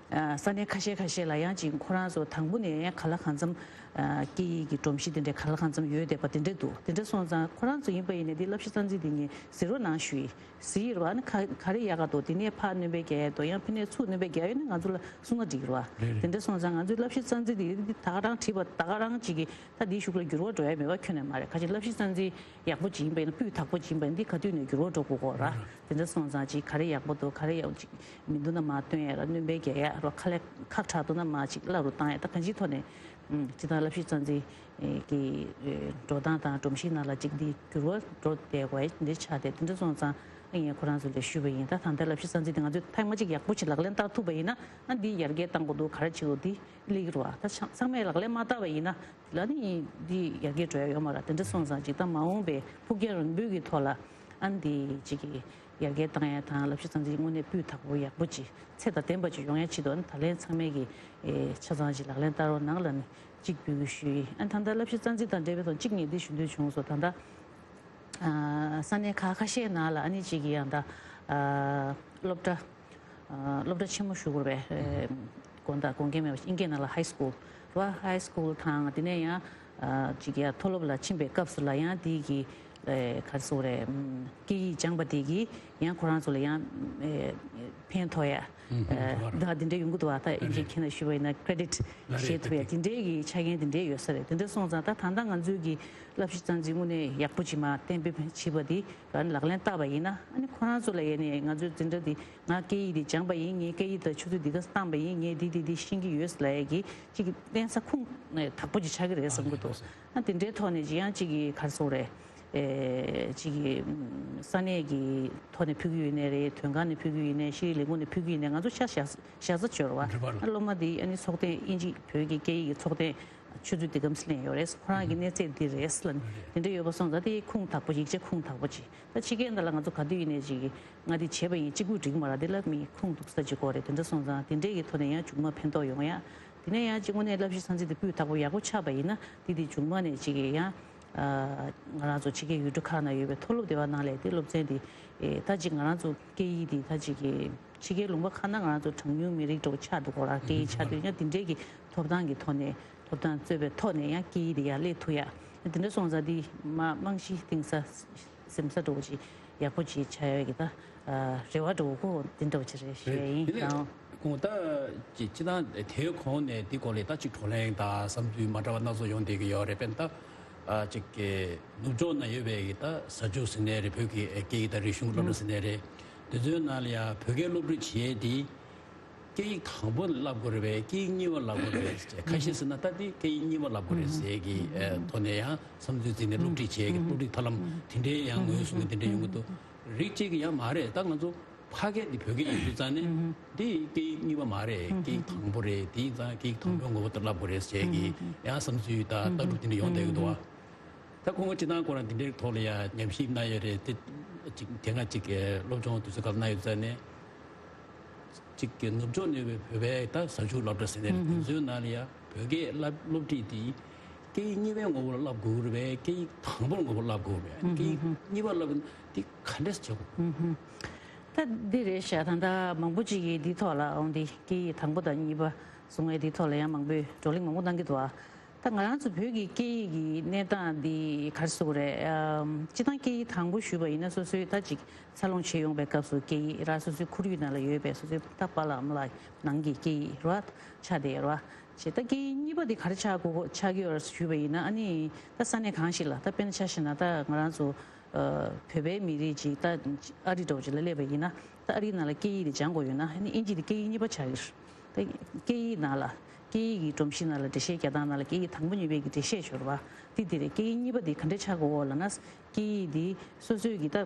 ས་གནས་ཁ་ཤས་ཁ་ཤས་ལ་ཡང་ཅིག་ཁོ་རང་ཚོ་དང་པོ་ནས་ཡང་གང་ལ་གང་འཚམ་སྐད་ཡིག་གི་སྒྲོམ་གཞི་དེ་འདྲའི་གང་ལ་གང་འཚམ་ཡོད་བསྡད་པ་དེ་འདྲ་འདུག་དེ་འདྲ་སོང་ཙང་ཁོ་རང་ཚོ་ཡིན་པ་ཡིན་ནའི་འདི་བསླབ་གཞི་རྩ་འཛིན་དེ་ངས་གཟིགས་རོགས་གནང་ཞུ་ཡི། གཟིགས་ཡི་ར་བ། ཨ་ནི་ག་ག་རེ་ཡག་ག་འདུག་དེ་ནས་ཕར་སྣོན་པ་རྒྱག་ཡ་འདུག་ཡང་ཕ་ནས་ཚུར་སྣོན་པ་རྒྱག་ཡོད་ན་ང་ཚོ་ལ་གསུང་ན་འགྲིག་གི་ར་བ། རེད་རེད། དེ་འདྲ་སོང་ཙང་ང་ཚོའི་བསླབ་གཞི་རྩ་འཛིན་དེ་འདི་ད་ག་རང་བྲིས་པ་ད་ག་རང་ཅིག་གི་ད་འདིའི་གཞུག་ལ་འགྱུར་བ་འགྲོ་ཡ་མེད་པ་ཁྱོན་ནས་མ་རེད། ག་ཅིག་བསླབ་གཞི་རྩ་འཛིན་ཡག་པོ་ཅིག་ཡིན་པ་ཡིན་ན། སྤུས་དག་པོ་ཅིག་ཡིན་པ་ཡིན་ན་འདི་ག་དུས་ནས་འགྱུར་བ་འགྲོ་དགོས་གོ་ར། དེ་འདྲ་སོང་ཙང་ཅིག་ག་རེ་ཡག་པོ་འདུག་ག་རེ་ཡག་ཅིག་མི་འདུག་ན་མར་སྟོན་ཡ་ར། སྣོན་པ་རྒྱག་ཡ་ར། ཁ་ལས་ཁག་དྲག་འདུག་ན་མར་ཅིག་བརླག་རུ་བཏང་ཡ། ད་གང་ཅིའི་ཐོག་ནས་ཨུམ་ཅིག་ད་བསླབ་གཞི་རྩ་འཛིན་གྱི་འགྲོ་སྟངས་དང་སྒྲོམ་གཞིའི་ནང་ལ་ཅིག་འདི་འགྱུར་བ་འགྲོ་བསྡད་དགོས་ཡ་འདི་ཆགས་ཏེ། དེ་འདྲ་སོང་ཙང་ངས་ཁོ་རང་ཚོ་ལ་ཞུས་པ་ཡིན། ད་ད་ལྟའི་བསླབ་གཞི་རྩ་འཛིན་དེ་ང་ཚོས་ཐེངས་མ་གཅིག་ཡག་པོ་ཅིག་ལག་ལེན་བསྟར་ཐུབ་པ་ཡིན་ན། ཨ་འདི་ཡར་རྒྱས་གཏང་དགོས་འདུག་ག་རེ་བྱེད་དགོས་འདི་སླེབས་ཀྱི་རེད་བ། ད་ཚང་མས་ལག་ལེན་མ་བསྟར་བ་ཡིན་ན་དེ་ལ་ནི་འདི་ཡར་རྒྱས་འགྲོ་ཡ་ཡོད་མ་རེད། དེ་འདྲ་སོང་ཙང་ཅིག་ད་མ་འོངས་པའི་ཕུགས་རྒྱང་རིང་པོའི་གི་ཐོག་ལ་ཨ་འདི་ཅིག་གི་ཡར་རྒྱས་བཏང་ཡ་དང་བསླབ་གཞི་རྩ་འཛིན་དངོས་གནས་སྤུས་དག་པོ་ཡག་པོ་ཅིག་ཚད་དང་ལྡན་པ་ཅིག་ཡོང་ཡ་ཆེད་དུ་ཨ་ནི་ད་ལན་ཚང་མས་གི་ཨེ་ཆ་ཚང་ཅིག་ལག་ལེན་བསྟར་རོགས་གནང་ལབ་ནས་ཅིག་འབོད་སྐུལ་ཞུས་ཡིན། ཨ་ནི་ད་ལྟ་བསླབ་གཞི་རྩ་འཛིན་དང་འབྲེལ་བའི་ཐོག་ཅིག་ངས་འདི་ཞུ་འདོད་བྱུང་སོང་། ད་ལྟ་ཨ་ས་གནས་ཁག་ཁ་ཤས་ནང་ལ་ཨ་ནི་ཅིག་གི་ཡང་ད་ཨ་སློབ་གྲྭ་ཨ་སློབ་གྲྭ་ཆེན་མོ་ཞུ་དགོས་པས། ཨེ་དགོངས་དག་དགོངས་འགལ་མེད་པ་ཞིག་ཨིན་སྐད་ནང་ལ་ཧའི་སྐུལ་ར། ཧའི་སྐུལ་དང་དེ་ནས་ཡང་ཨ་ཅིག་ཡ་མཐོ་སློབ་ལ་ཕྱིན་པའི་སྐབས་སུ་ལ་ཡང་དེ་གི་ཨེ་ག་རེ་ཟེར་དགོས་རེད། ཨམ་སྐད་ཡིག་སྦྱངས་པ་དེ་གི་ཡང་ཁོ་རང་ཚོ་ལ་ཡང་ཨེ་ཕན་ཐོགས་ཡ། ཨ་ད་དེ་འདྲ་ཡོང་གི་འདུག་བ། ད་ཨིན་ཇི་མཁྱེན་ལ་ཞུས་པ་ཡིན་ན་ཀེ་རེ་ཌིཊ་བཞེས་ཐུབ་ཡ་དེ་འདྲའི་གི་ཆ་རྐྱེན་དེ་འདྲའི་ཡོད་ས་རེད། དེ་འདྲ་སོང་ཙང་ད་ད་ལྟ་ང་ཚོའི་གི་བསླབ་གཞི་རྩ་འཛིན་དངོས་གནས་ཡག་པོ་ཅིག་མར་གཏན་འབེབས་བྱས་པ་དེ་ལག་ལེན་བསྟར་བ་ཡིན་ན། ཨ་ནི་ཁོ་རང་ཚོ་ལ་ཡ་ནས་ང་ཚོའི་འཛིན་གྲྭ་འདི་ང་སྐད་ཡིག་འདི་སྦྱངས་པ་ཡིན། ངའི་སྐད་ཡིག་དང་ཆུ་ཚོད་འདི་ག་བཏང་པ་ཡིན། ངས་འདི་འདི་འདི་ཤེས་ཀྱི་ཡོད་ལབ་ཡ་གི་ཅིག་གི་བརྟེན་ས་ཁུངས་དག་པོ་ཅིག་ཆགས་ཀྱི་རེད་བསམ་གྱི་འདུག་ཨ་དེ་འདྲའི་ཐོག་ནས་ཅིག་ཡང་ཅིག་གི་ག་རེ་ཟེར་དགོས་རེད། ཨེ་ཅིག་གི་ས་གནས་ཀྱི་ཐོག་ནས་ཕུལ་གྱི་ཡོད་ནའི་རེད། དོན་ཁང་ནས་ཕུལ་གྱི་ཡོད་ནའི་ཤེས་རིག་ལས་ཁུངས་ནས་ཕུལ་གྱི་ཡོད་ནའི་ང་ཚོ་ཤ་ཤ་ཤ་ཚ་ཅིག་ཡོད་རེད་བ། ཨ་སློབ་མ་འདི་ཨ་ནི་ཚོགས་ཐེངས་ཨིན་ཇི་བོད་ཀྱི་སྐད་ཡིག་གི་ཚོགས་ཐེངས་ཆུ་ཚོད་འདི་གམ་སླེབས་ཡོད་རེད། ཁོ་རང་གི་གནས་ཚད་འདི་རེད་ལབ་ནས་དེ་འདྲ་ཡོད་པ་སོང་ཙང་དེ་ཁུངས་དག་པོ་ཡིག་ཆ་ཁུངས་དག་པོ་ཅིག་ད་ཕྱི་རྒྱལ་འདི་ལ་ང་ཚོ་ག་དུས་ཡིན་ནའི་ཅིག་གི་ང་འདི་བྱས་པ་ཡིན་གཅིག་པུ་འགྲིག་མ་རེད། འདི་ལ་མི་ཁུངས་འདུག་ས་ཅིག་དགོས་རེད། དེ་འདྲ་སོང་ཙང་དེ་འདྲའི་གི་ཐོག་ནས་ཡང་མཇུག་མ་ཕན་ཐོགས་ཡོང་ཡ། དེ་ནས་ཡང་ཅིག་དངོས་གནས་བསླབ་གཞི་ས་འཛིན་དེ་སྤུས་དག་པོ་ཡག་པོ་ཆགས་པ་ཡིན་ན་དེ་དེ་མཇུག་མ་ནས་ཅིག་གི་ཡང་ང་རང་ཚོ་ཕྱི་རྒྱལ་ཡུལ་གྲུ་ཁག་ན་ཡོད་པའི་མཐོ་སློབ་དེ་བ་ནང་ལས་དེ་སློབ་ཚན་དེ་ད་ཅིག་ང་རང་ཚོ་སྐད་ཡིག་དེ་ད་ཅིག་གི་ཕྱི་རྒྱལ་ལུང་པ་ཁག་ན་ང་རང་ཚོ་གྲངས་ཉུང་མི་རིགས་འདྲ་བོ་ཆགས་འདུག་གོ་ར། སྐད་ཡིག་ཆགས་དུས་ཡང་དེ་འདྲའི་གི་ཐོབ་ཐང་གི་ཐོག་ནས་ཐོབ་ཐང་རྩོད་པའི་ཐོག་ནས་ཡང་སྐད་ཡིག་དེ་ཡར་སླེབས་ཐུབ་ཡ། དེ་འདྲ་སོང་ཙང་དེ་མ་རྨང་གཞི་བཏིང་ས་ཟིན་ས་འདྲ་བོ་ཅིག་ཡག་པོ་ཅིག་ཆགས་ཡོད་ཀྱི་ད་རེ་བ་འདྲ་བོ་ཁོ་དེ་འདྲ་བོ་ཅིག་རེད་ཞུ་ཡ་ཡིན། དེ་ནས་ཡང་ཁོང་ད་ཅིག་སྤྱི་བཏང་དེའི་གོང་ནས་འདི་སྐོར་ལ་ད་ཅིག་བགྲོ་གླེང་དང་བསམ་ཚུལ་མ་འདྲ་བ་སྣ་ཚོགས་ཡོང་བསྡད་ཀྱི་ཡོད་རེད། དཔེར་ན་ད་ཅིག་གི་ནུབ་ཕྱོགས་ན་ཡོད་པའི་གི་ད་གཟའ་མཇུག་ཟེར་ནའི་རེད། བོད་ཀྱི་སྐད་ཡིག་དང་རིག་གཞུང་སློབ་གྲྭ་ཟེར་ནའི་རེད། དེ་ཚོའི་ནང་ལ་ཡང་བོད་སྐད་སློབ་ཁྲིད་བྱེད་ཡས་དེ། སྐད་ཡིག་དང་པོ་བསླབ་དགོས་རེད་པས། སྐད་ཡིག་གཉིས་པ་བསླབ་དགོས་རེད་པས་ཟེར། ཁ་ཤས་ཟེར་ན་ད་དེ་སྐད་ཡིག་གཉིས་པ་བསླབ་དགོས་རེད་ཟེར་གི་ཨེ་ཐོག་ནས་ཡང་བསམ་ཚུལ་བརྩིས་ནས་སློབ་ཁྲིད་བྱེད་ཀྱི་སློབ་ཁྲིད་ཐབས་ལམ་དེ་འདྲའི་ཡང་ངོས་བཟུང་གི་དེ་འདྲ་ཡོང་གི་འདུག་རིགས་གཅིག་གི་ཡང་མ་རེད། ད་ང་ཚོ་ཕ་སྐད་འདི་བོད་སྐད་ཡིན་དུས་ཙང་ནས་འདི་སྐད་ཡིག་གཉིས་པ་མ་རེད། སྐད་ཡིག་དང་པོ་རེད། དེ་ཡིན་ཙང་སྐད་ཡིག་དང་པོའི་ངོ་བོ་དེ་བསླབ་དགོས་རེད་ཟེར་གི་ཡང་བསམ་ཚུལ་དང་ལྟ་གྲུབ་དེ་འདྲ་ཡོང་བསྡད་ཀྱི་འདུག་བ། ད་ཁོང་གི་སྤྱི་བཏང་ཁོ་རང་འདི་འདྲའི་ཐོག་ལ་ཡང་ཉམས་ཞིབ་གནང་ཡོད་རེད་དེ། ཅིག་དེ་སྔ་ཅིག་གི་སློབ་སྦྱོང་དུས་ཚོད་སྐབས་གནང་ཡོད་ཙང་ནས། ཅིག་གི་ནུབ་ཕྱོགས་ནས་བོད་པའི་ད་གཟའ་མཇུག་སློབ་གྲྭ་ཟེར་ནས་དེ་ཚོའི་ནང་ལ་ཡང་བོད་སྐད་བསླབ་སློབ་ཁྲིད་དེ་སྐད་ཡིག་གཉིས་པའི་ངོ་བོ་ལ་བསླབ་དགོས་རེད་པས། སྐད་ཡིག་དང་པོར་ངོ་བོ་བསླབ་དགོས་རེད། སྐད་ཡིག་གཉིས་པ་བསླབ་དེ་ག་འདྲས་བྱེད་དགོས། ད་འདི་རེད་ཤག་ད་ལྟ་མང་པོ་ཅིག་གིས་འདི་ཐོག་ལ་འོང་དེ་སྐད་ཡིག་དང་པོ་དང་གཉིས་པ་གསུང་བའི་འདི་ཐོག་ལ་ཡང་མང་པོས་བགྲོ་གླེང་མང་པོ་གནང་གི་འདུག་ཨ། ད་ང་རང་ཚོ་བོད་ཀྱི་སྐད་ཡིག་གི་གནས་སྟངས་འདི་ག་རེ་ཟེར་དགོས་རེད། ཨམ་སྤྱི་བཏང་སྐད་ཡིག་དང་པོ་ཞུས་པ་ཡིན་ན་སོ་སོའི་ད་ཅིག་འཚར་ལོངས་བྱས་ཡོང་པའི་སྐབས་སུ་སྐད་ཡིག་ར་སོ་སོའི་ཁོར་ཡུག་ནང་ལ་ཡོད་པའི་སོ་སོའི་ད་པཱ་ལགས་ཨ་མ་ལགས་ནང་གི་སྐད་ཡིག་ར་ཆགས་བསྡད་ཡོད་ར། བྱས་ད་སྐད་ཡིག་གཉིས་པ་འདི་ག་རེ་ཆགས་དགོས་ཆགས་ཀྱི་ཡོད་རེད་ཞུས་པ་ཡིན་ན། ཨ་ནི་ད་ས་གནས་གང་ཞིག་ལ་ད་དཔེར་ན་ཆ་བཞག་ན་ད་ང་རང་ཚོ་ཨ་བོད་པའི་མི་རིགས་ཅིག་ད་ཨ་རི་འདྲ་བོ་ཅིག་ལ་སླེབས་པ་ཡིན་ན་ད་ཨ་རིའི་ནང་ལ་སྐད་ཡིག་འདི་སྦྱང་དགོས་ཡོད་ན། ཨ་ནི་ཨིན་ཇི་འདི་སྐད་ཡིག་གཉིས་པ་ཆགས་ཀྱི་རེད། ད་སྐད་ཡིག་ནང་ལ་ སྐད་ཡིག་གི་སྒྲོམ་གཞི་ནང་ལ་འགྲེལ་བཤད་རྒྱག་སྟངས་ནང་ལ་སྐད་ཡིག་དང་པོ་གཉིས་པའི་གི་འགྲེལ་བཤད་ཤོར་བ་དེ་དེ་རེད། སྐད་ཡིག་གཉིས་པ་དེ་ག་འདྲས་ཆགས་དགོས་འོ་ལབ་ན། སྐད་ཡིག་དེ་སོ་སོའི་གི་ད་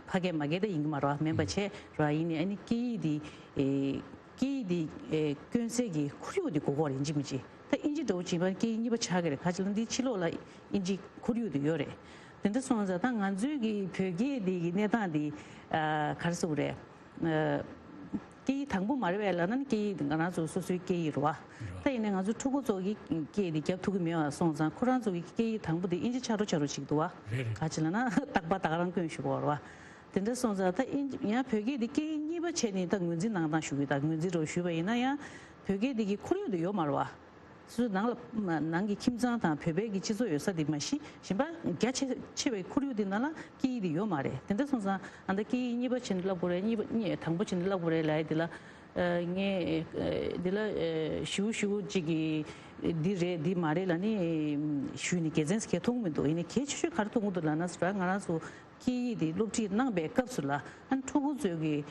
ཕ་སྐད་མ་སྐད་ད་ཡིན་གི་མ་རེད་བ། མིན་པ་བྱས་ར་ཡིན་ནའི་ཨ་ནི་སྐད་ཡིག་དེ་ཨེ། སྐད་ཡིག་དེ་ཨེ་སྐྱོན་སེལ་གྱི་ཁོར་ཡུག་དེ་དགོས་ཀྱི་ཡོད་རེད། ཡིན་གཅིག་མིན་གཅིག་ད་ཨིན་ཇི་འདྲ་བོ་བྱེད་པ་སྐད་ཡིག་གཉིས་པ་ཆགས་ཀྱི་རེད། ག་ཅི་ལབ་ན་འདིའི་ཕྱི་ལོགས་ལ་ཨིན་ཇི་ཁོར་ཡུག་དེ་ཡོད་རེད། དེ་འདྲ་སོང་ཙང་ད་ང་ཚོའི་གི་བོད་སྐད་འདི་གི་གནས་སྟངས་འདི་ཨ་ག་རེ་ཟེར་དགོས་རེད། ཨ་སྐད་ཡིག་དང་པོ་མ་རེད་པས་ལབ་ན་ནི་སྐད་ཡིག་ང་རང་ཚོ་སོ་སོའི་སྐད་ཡིག་རེད་བ། ད་ཡིན་ནའི་ང་ཚོ་ཕྲུ་གུ་ཚོ་གི་སྐད་འདི་རྒྱབ་ཐུབ་ཀྱི་མེད་པ་སོང་ཙང་ཁོ་རང་ཚོ་གི་སྐད་ཡིག་དང་པོ་འདི་ཨིན་ཇི་ཆགས་འགྲོ་ཆགས་འགྲོ་བྱེད་ཀྱི་འདུག་བ། རེད་རེད། ག་ཅི་ལབ་ན་རྟག་པར་ད་ག་རང་སྐྱོན་ཞུ་གི་ཡོད་རེད་བ། དེ་འདྲ་སོང་ཙང་ད་ཨིན་ཡང་བོད་སྐད་འདི་སྐད་ཡིག་གཉིས་པ་བྱས་ནས་ད་ངོས་འཛིན་གནང་སྟངས་ཞུ་གི། ད་ངོས་འཛིན་རོགས་ཞུས་པ་ཡིན་ན་ཡང་བོད་སྐད་འདི་གི་ཁོར་ཡུག་འདི་ཡོད་མ་རེད་བ། སོ་སོའི་ནང་ལ་ནང་གི་ཁྱིམ་ཚང་དང་བོད་པའི་གི་སྤྱི་ཚོགས་ཡོད་ས་འདི་མ་གཞི་གཞན་པ་རྒྱ་ཆེ་ཆེ་བའི་ཁོར་ཡུག་འདི་ནང་ལ་སྐད་ཡིག་འདི་ཡོད་མ་རེད། དེ་འདྲ་སོང་ཙང་ཨ་ད་སྐད་ཡིག་གཉིས་པ་བྱས་ནས་བསླབ་དགོས་རེད། གཉིས་པ་གཉིས་དང་པོ་བྱས་ནས་བསླབ་དགོས་རེད་ལབ་ཡ་འདི་ལ་ཨ་ངས་ཨ་འདི་ལ་ཨ་ཞུ་ཞུ་ཅིག་གི་འདི་རེད་འདི་མ་རེད་ལབ་ནས་ཞུས་ནས་དགེ་མཚན་གང་ཡང་མཐོང་གི་མི་འདུག་ཡིན་ནའི་གལ་ཆེ་ཤོས་ག་རེ་མཐོང་གི་འདུག་ལབ་ན་ང་རང་ཚོ་སྐད་ཡིག་དེ་སློབ་ཁྲིད་གནང་པའི་སྐབས་སུ་ལ་ཨ་ནི་ཕྲུ་གུ་ཚོས་ཀྱི་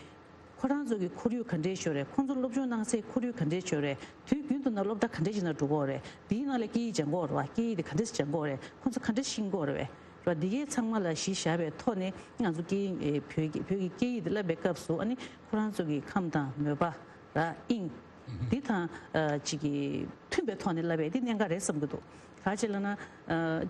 ཁོ་རང་ཚོ་གི་ཁོར་ཡུག་ག་འདྲས་ཡོད་རེད། ཁོང་ཚོ་སློབ་སྦྱོང་གནང་སའི་ཁོར་ཡུག་ག་འདྲས་ཡོད་རེད། དུས་རྒྱུན་དུ་ན་སློབ་གྲྭ་ག་འདྲས་ཅིག་ནང་འགྲོ་གི་ཡོད་རེད། དེའི་ནང་ལ་སྐད་ཡིག་སྦྱང་གི་ཡོད་རེད་བ། སྐད་ཡིག་དེ་ག་འདྲས་སྦྱང་གི་ཡོད་རེད། ཁོང་ཚོ་ག་འདྲས་ཤེས་ཀྱི་ཡོད་རེད་བ། འདི་གའི་ཚང་མ་ལ་གཞི་བཞག་པའི་ཐོག་ནས་ང་ཚོ་སྐད་ཡིག་ཨེ་བོད་ཀྱི་བོད་ཀྱི་སྐད་ཡིག་དེ་བསླབ་པའི་སྐབས་སུ་ཨ་ནི་ཁོ་རང་ཚོ་གི་ཁམས་དང་མོས་པ་ར་དབྱིངས་འདི་དང་ཨ་ཅིག་གི་མཐུན་པའི་ཐོག་ནས་བསླབ་པའི་དེ་གནད་འགག་རེད་བསམ་གྱི་འདུག་ག་ཅི་ལབ་ན།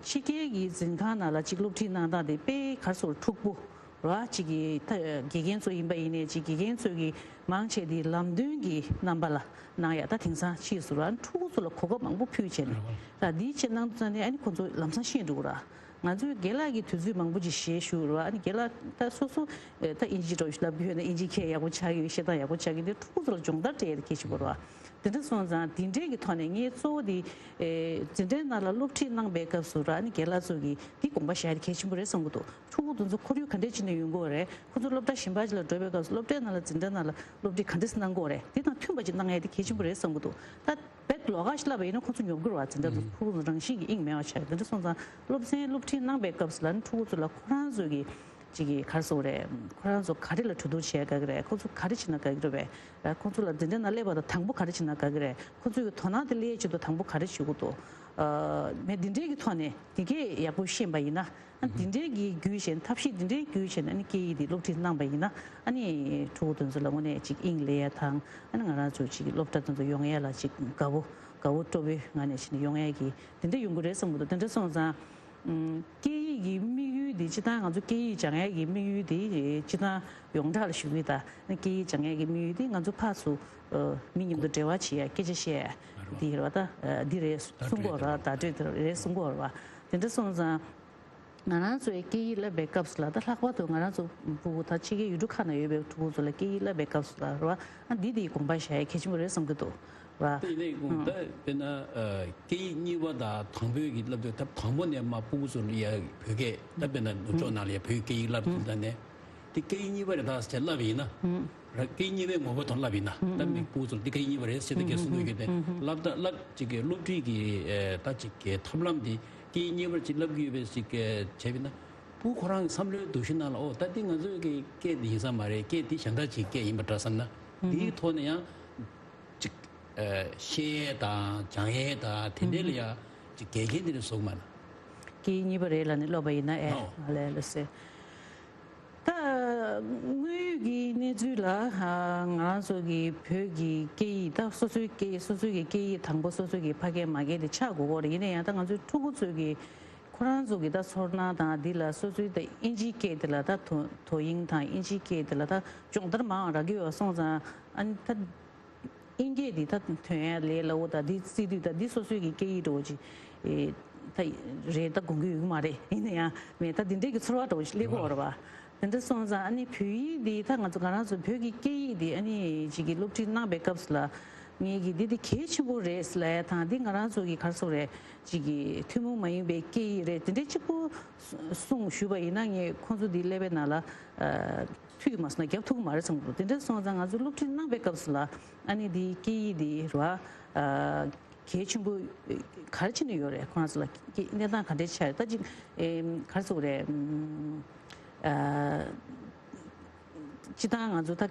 ཕྱི་རྒྱལ་གྱི་འཛིན་ཁང་ནང་ལ་ཅིག་སློབ་ཁྲིད་གནང་སྟངས་དེ་དཔེ་ག་རེ་ཟེར་འཕྲོ་པོ་ར་ཅིག་གི་ད་དགེ་རྒན་ཚོ་ཡིན་པ་ཡིན་ནའི་ཅིག་དགེ་རྒན་ཚོ་གི་མང་ཆེ་དེ་ལམ་སྟོན་གྱི་རྣམ་པ་ལ་གནང་ཡ། ད་དེང་སང་ཕྱིས་སུ་ར་ཕྲུ་གུ་ཚོ་ལ་གོ་སྐབས་མང་པོ་ཕུལ་བྱས་ནས་ད་འདིའི་ཆེད་གནང་དུས་ཙང་ནས་ཨ་ནི་ཁོ་ཚོ་ལམ་སང་ཤེས་འགྲོ་གི་ར། ང་ཚོའི་རྒན་ལགས་ཀྱིས་དུས་ཚོད་མང་པོ་ཅིག་བཞེས་བཞུགས་ར། ཨ་ནི་རྒན་ལགས་ད་སོ་སོ་ད་ཨིན་ཇི་འདྲ་བོ་ཞིག་བསླབ་ཀྱི་ཡོད་ན་ཨིན་ཇི་ཁས་ཡག་པོ་ཆགས་ཀྱི་ཡོད། བཤད་སྟངས་ཡག་པོ་ཆགས་ཀྱི་འདུག་ཕྲུ་གུ་ཚོ་ལ་སྦྱོང་བརྡར་སྤྲད་ཡ་དེ་གལ་ཆེན་པོ་རེད་བ། དེ་འདྲ་སོང་ཙང་དེ་འདྲའི་གི་ཐོག་ནས་ངས་གཙོ་བོ་དེ་ཨེ་འཛིན་གྲྭའི་ནང་ལ་སློབ་ཁྲིད་གནང་པའི་སྐབས་སུ་ར་ཨ་ནི་རྒན་ལགས་ཚོ་གིས་དེ་དགོངས་པ་བཞག་ཡ་དེ་གལ་ཆེན་པོ་རེད་བསམ་གྱི་འདུག་ཕྲུ་གུ་དེ་ཚོ་ཁོར་ཡུག་ག་འདྲས་ཅིག་ནས་ཡོང་གི་ཡོད་རེད། ཁོ་ཚོ་སློབ་གྲྭ་གཞན་པ་ཅིག་ལ་འགྲོ་བའི་སྐབས་སུ་སློབ་གྲྭའི་ནང་ལ་འཛིན་གྲྭའི་ནང་ལ་སློབ་ཁྲིད་ག་འདྲས་གནང་གི་ཡོད་རེད། དེ་དང་མཐུན་པ་ཅིག་གནང་ཡ་དེ་གལ་ཆེན་པོ་རེད་བསམ་གྱི་འདུག་ད་བེད་ལོགས་ཀ་ཞིག་བསླབ་པ་ཡིན་ན་ཁོ་ཚོ་ཉོབ་གི་རེད་བ། འཛིན་གྲྭ་དེ་ཚོ་ཁོ་ཚོ་རང་བཞིན་གྱི་དབྱིངས་མེད་པ་ཆགས། དེ་འདྲ་སོང་ཙང་སློབ་ཚན་སློབ་ཁྲིད་གནང་པའི་སྐབས་སུ་ལ་ནི་ཕྲུ་གུ་ཚོ་ལ་ཁོ་རང་ཚོ་གི་ཅིག་གི་ག་རེ་ཟེར་དགོས་རེད། ཁོ་རང་ཚོ་ག་རེ་ལ་གྲོས་བསྡུར་བྱེད་དགའ་གི་རེད། ཁོ་ཚོ་ག་རེ་བྱེད་ན་དགའ་གི་རེད་པས། ཁོ་ཚོ་ལ་འཛིན་གྲྭའི་ནང་སླེབས་པ་དང་དང་པོ་ག་རེ་བྱེད་ན་དགའ་གི་རེད། ཁོ་ཚོའི་གི་དོ་སྣང་དེ་སླེབས་ཆེད་དུ་དང་པོ་ག་རེ་བྱེད་དགོས་འདུག་ཨ་མེད་འདི་འདྲའི་གི་ཐོག་ནས་དེ་གས་ཡག་པོ་ཤེས་པ་ཡིན་ན། ཨ་འདི་འདྲའི་གི་བརྒྱུད་བྱས་ནས་ཐབས་ཤེས་འདི་འདྲའི་བརྒྱུད་བྱས་ནས་ཨ་ནི་སྐད་ཡིག་འདི་སློབ་ཁྲིད་གནང་པ་ཡིན་ན་ཨ་ནི་ཕྲུ་གུ་དེ་ཚོ་ལ་དངོས་གནས་ཅིག་དབྱིངས་སླེབས་ཡ་དང་ཨ་ནི་ང་རང་ཚོ་ཅིག་སློབ་གྲྭ་དེ་ཚོ་ཡོང་ཡ་ལ་ཅིག་དགའ་བོ་དགའ་བོ་སྤྲོ་བོའི་ངང་ནས་ཕྱིན་ནས་ཡོང་ཡ་གི་དེ་འདྲ་ཡོང་གི་རེད་བསམ་གི་འདུག་དེ་འདྲ་སོང་ཙང་། ཨུམ། སྐད་ཡིག་གི་དམིགས་ཡུལ་དེ་སྤྱིར་བཏང་ང་ཚོ་སྐད་ཡིག་སྦྱང་ཡག་གི་དམིགས་ཡུལ་དེ་སྤྱིར་བཏང་ཡོངས་གྲགས་ལ་ཞུ་གི་ཡིན། ད་སྐད་ཡིག་སྦྱང་ཡག་གི་དམིགས་ཡུལ་དེ་ང་ཚོ་ཕར་ཚུར་ཨ་མི་མཉམ་དུ་འབྲེལ་བ་བྱེད་ཡག་སྐད་ཆ་བཤད་ཡག་དེ་རེད་བ། ད་ཨ་འདི་རེད་གསུང་གི་ཡོད་རེད་བ། བརྡ་སྤྲོད་དེ་རེད་གསུང་གི་ཡོད་རེད་བ། དེ་འདྲ་སོང་ཙང་ང་རང་ཚོའི་སྐད་ཡིག་བསླབ་པའི་སྐབས་སུ་ལ་ད་ལྷག་པར་དུ་ང་རང་ཚོ་ཕྲུ་གུ་ད་ཕྱི་རྒྱལ་ཡུལ་གྲུ་ཁག་ན་ཡོད་པའི་ཕྲུ་གུ་ཚོ་ལ་སྐད་ཡིག་བསླབ་པའི་སྐབས་སུ་ལ་རེད་བ། ཨ་འདི་དེ་དགོངས་པ་བཞག་ཡག་གལ་ཆེན་པོ་རེད་བསམ་གྱི་འདུག་ར། དེ་ནས་ཨུམ། ད་དཔེར་ན་ཨ་སྐད་ཡིག་གཉིས་པ་དང་དང་པོའི་གི་བསླབ་དུས་ད་དང་པོ་ནས་མར་ཕྲུ་གུ་ཚོ་ལ་ཡ་བོད་སྐད་ད་དཔེར་ན་ནུབ་ཕྱོགས་ནང་ལ་ཡ་བོད་སྐད་ཡིག་བསླབ་དུས་ད་ནས་དེ་སྐད་ཡིག་གཉིས་པ་རེད་ད་ཟེར་བསླབ་ཡིན་ན་ར་སྐད་ཡིག་གཉིས་པའི་ངོ་བོ་དང་བསླབ་ཡིན་ན་ད་མི་ཕྲུ་གུ་ཚོ་ལ་འདི་སྐད་ཡིག་གཉིས་པ་རེད་ཟེར་ད་གས་གསུང་གི་ཡོད་དེ་བསླབ་ད་བསླབ་ཅིག་གི་སློབ་ཁྲིད་ཀྱི་ཨ་ད་ཅིག་གི་ཐབས་ལམ་དེ་སྐད་ཡིག་གཉིས་པ་ཅིག་བསླབ་ཀྱི་ཡོད་པའི་ཅིག་གི་བྱས་པ་ཡིན་ན་ཕྲུ་གུ་ཁོ་རང་གི་བསམ་བློའི་འདུ་ཤེས་ནང་ལ་ཨོ་ད་འདི་ང་ཚོའི་གི་སྐད་འདི་ཡིན་ས་མ་རེད། སྐད་འདི་གཞན་དག་ཅིག་སྐད་ཡིན་པ་འདྲ་བསམ་ན་འདིའི་ཐོག་ནས་ཡང་། ཅིག་ཨ་བཤད་ཡས་དང་སྦྱང་ཡས་དང་དེ་འདྲའི་ལ་ཡ་ཅིག་འགལ་རྐྱེན་དེ་འདྲ་བཟོ་གི་མ་རེད། སྐད་ཡིག་གཉིས་པ་རེད་ལབ་ནས་ཀློག་པ་ཡིན་ན་ཨེ། ཨོ། ཨ་ལས་ལགས་སེ། ད་དངོས་ཡོད་ཀྱི་གནས་ཚུལ་ལ་ཨ་ང་རང་ཚོ་གི་བོད་ཀྱི་སྐད་ཡིག་ད་སོ་སོའི་སྐད་སོ་སོའི་གི་སྐད་ཡིག་དང་པོ་སོ་སོའི་གི་ཕ་སྐད་མ་སྐད་དེ་ཆགས་དགོས་ཀྱི་རེད། ཡིན་ན་ཡང་ད་ང་ཚོའི་ཕྲུ་གུ་ཚོའི་གི་ཁོ་རང་ཚོ་གི་ད་ཚོར་སྣང་དང་འདི་ལ་སོ་སོའི་ད་ཨིན་ཇིའི་སྐད་དེ་ལ་ད་དོ་དོ་དབྱིངས་དང་ཨིན་ཇིའི་སྐད་དེ་ལ་ད་སྦྱོང་བརྡར་མང་རག་གི་ཡོད་སོང་ཙང་ཨ་ནི་ད། ཨིན་སྐད་འདི་ད་ཐོན་ཡ་ལས་སླ་བོ་དང་འདི་བརྩི་དུས་ད་འདི་སོ་སོའི་གི་སྐད་ཡིག་འདྲ་བོ་ཅིག་ཨེ་ད་རེད་ད་དགོངས་ཀྱི་ཡོད་ཀྱི་མ་རེད། ཡིན་ན་ཡང་མེད་ད་འདི་འདྲའི་གི་ཚོར་བ་འདྲ་བོ་ཅིག་སླེབས་ཀྱི་ཡོད་རེད་བ། དེ་འདྲ་སོང་ཙང་ཨ་ནི་བོད་ཡིག་འདི་ད་ང་ཚོ་ང་རང་ཚོ་བོད་ཀྱི་སྐད་ཡིག་འདི་ཨ་ནི་ཅིག་གི་སློབ་ཁྲིད་གནང་པའི་སྐབས་སུ་ལ་ངས་གི་འདི་འདི་གལ་ཆེན་པོ་རེད་ལབ་ཡ་དང་འདི་ང་རང་ཚོ་གི་ག་རེ་ཟེར་དགོས་རེད་ཅིག་གི་ཐུན་མོང་མ་ཡིན་པའི་སྐད་ཡིག་རེད། དེ་འདྲའི་གཅིག་པུ་གསུངས་ཞུས་པ་ཡིན་ན་ངས་ཁོང་ཚོ་འདི་ཀླད་པའི་ནང་ལ་ཨ་མཐུད་མ་སོང་ན་རྒྱབ་ཐུབ་ཀྱི་མ་རེད་བསམ་གྱི་འདུག་དེ་འདྲ་སོང་ཙང་ང་ཚོ་སློབ་ཁྲིད་གནང་པའི་སྐབས་སུ་ལ་ཨ་ནི་འདིའི་སྐད་ཡིག་འདི་རེད་བ། ཨ་གལ་ཆེན་པོ་ག་རེ་བྱས་ནས་ཡོད་རེད། ཁོ་རང་ཚོ་ལ་སྐད་གནས་སྟངས་ག་འདྲས་ཆགས་རེད། ད་ཅིག་ཨེམ་ག་རེ་ཟེར་དགོས་རེད། ཨ་ སྤྱིར་བཏང་ང་ཚོ་ད་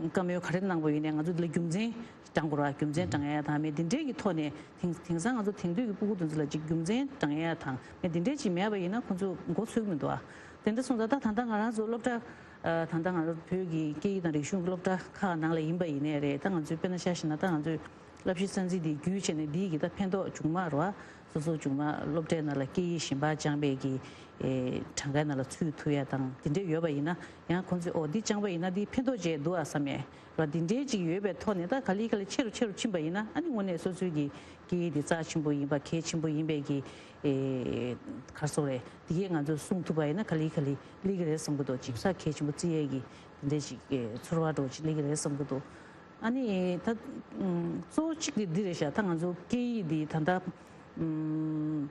བཀའ་མོལ་ག་རེ་གནང་པ་ཡིན་ནའི་ང་ཚོ་འདི་ལ་རྒྱུ་མཚན་དྲང་དགོས་ར། རྒྱུ་མཚན་དྲང་ཡ་དང་མེད་འདི་འདྲས་ཀྱི་ཐོག་ནས་དེང་དེང་སང་ང་ཚོ་དེང་དུས་ཀྱི་སྤུ་གུ་དེ་ཚོ་ལ་ཅིག་རྒྱུ་མཚན་དྲང་ཡ་དང་མེད་འདི་འདྲས་ཅིག་མེད་པ་ཡིན་ན་ཁོང་ཚོ་མགོ་ཚོད་ཀྱི་མི་འདུག་ཨ། དེ་འདྲ་སོང་ཙང་ད་ད་ལྟ་ང་རང་ཚོ་སློབ་གྲྭ་ཨ་ད་ལྟ་ང་རང་བོད་ཀྱི་སྐད་ཡིག་དང་རིག་གཞུང་གི་སློབ་གྲྭ་ཁག་ནང་ལ་ཡིན་པ་ཡིན་ནའི་རེད། ད་ང་ཚོའི་དཔེར་ན་ཆ་བཞག་ན་ད་ང་ཚོའི་བསླབ་གཞི་ས་འཛིན་དེ་བརྒྱུད་བྱས་ནས་འདིའི་གི་ད་ཕན་ཐོགས་བྱུང་མ་རེད་བ། སོ་སོ་བྱུང་མ་སློབ་གྲྭའི་ནང་ལ་སྐད་ཡིག་གཞན་པ་སྦྱངས་པའི་གི་ཨེ་གྲངས་ཀའི་ནང་ལ་ཚུད་ཐུབ་ཡ་དང་དེ་འདྲས་ཡོད་པ་ཡིན་ན་ཡང་ཁོང་ཚོས་ཨོ་འདི་སྦྱངས་པ་ཡིན་ན་འདི་ཕན་ཐོགས་ཅིག་འདུག་ཨ་བསམ་ཡས་ར། འདི་འདྲས་ཅིག་ཡོད་པའི་ཐོག་ནས་ད་ག་ལེ་ག་ལེ་ཆེ་རུ་ཆེ་རུ་ཕྱིན་པ་ཡིན་ན་ཨ་ནི་དངོས་གནས་སོ་སོའི་གི་སྐད་ཡིག་འདི་རྩ་ཆེན་པོ་ཡིན་པ་གལ་ཆེན་པོ་ཡིན་པའི་གི་ཨེ་ག་རེ་ཟེར་དགོས་རེད། འདི་གས་ང་ཚོས་གསུང་ཐུབ་པ་ཡིན་ན་ག་ལེ་ག་ལེ་སླེབས་ཀྱི་རེད་བསམ་གྱི་འདུག་ཅིག་ས་གལ་ཆེན་པོ་བརྩི་ཡས་ཀྱི་འདི་འདྲས་ཅིག་ཨེ་ཚོར་བ་འདྲ་བོ་ཅིག་སླེབས་ཀྱི་རེད་བསམ་གྱི་འདུག་ཨ་ནི་ད་ཨུམ་གཙོ་བོ་གཅིག་དེ་འདི་རེད་ཤག་ད་ང་ཚོ་སྐད་ཡིག་འདི་ད་ལྟ་ཨུམ་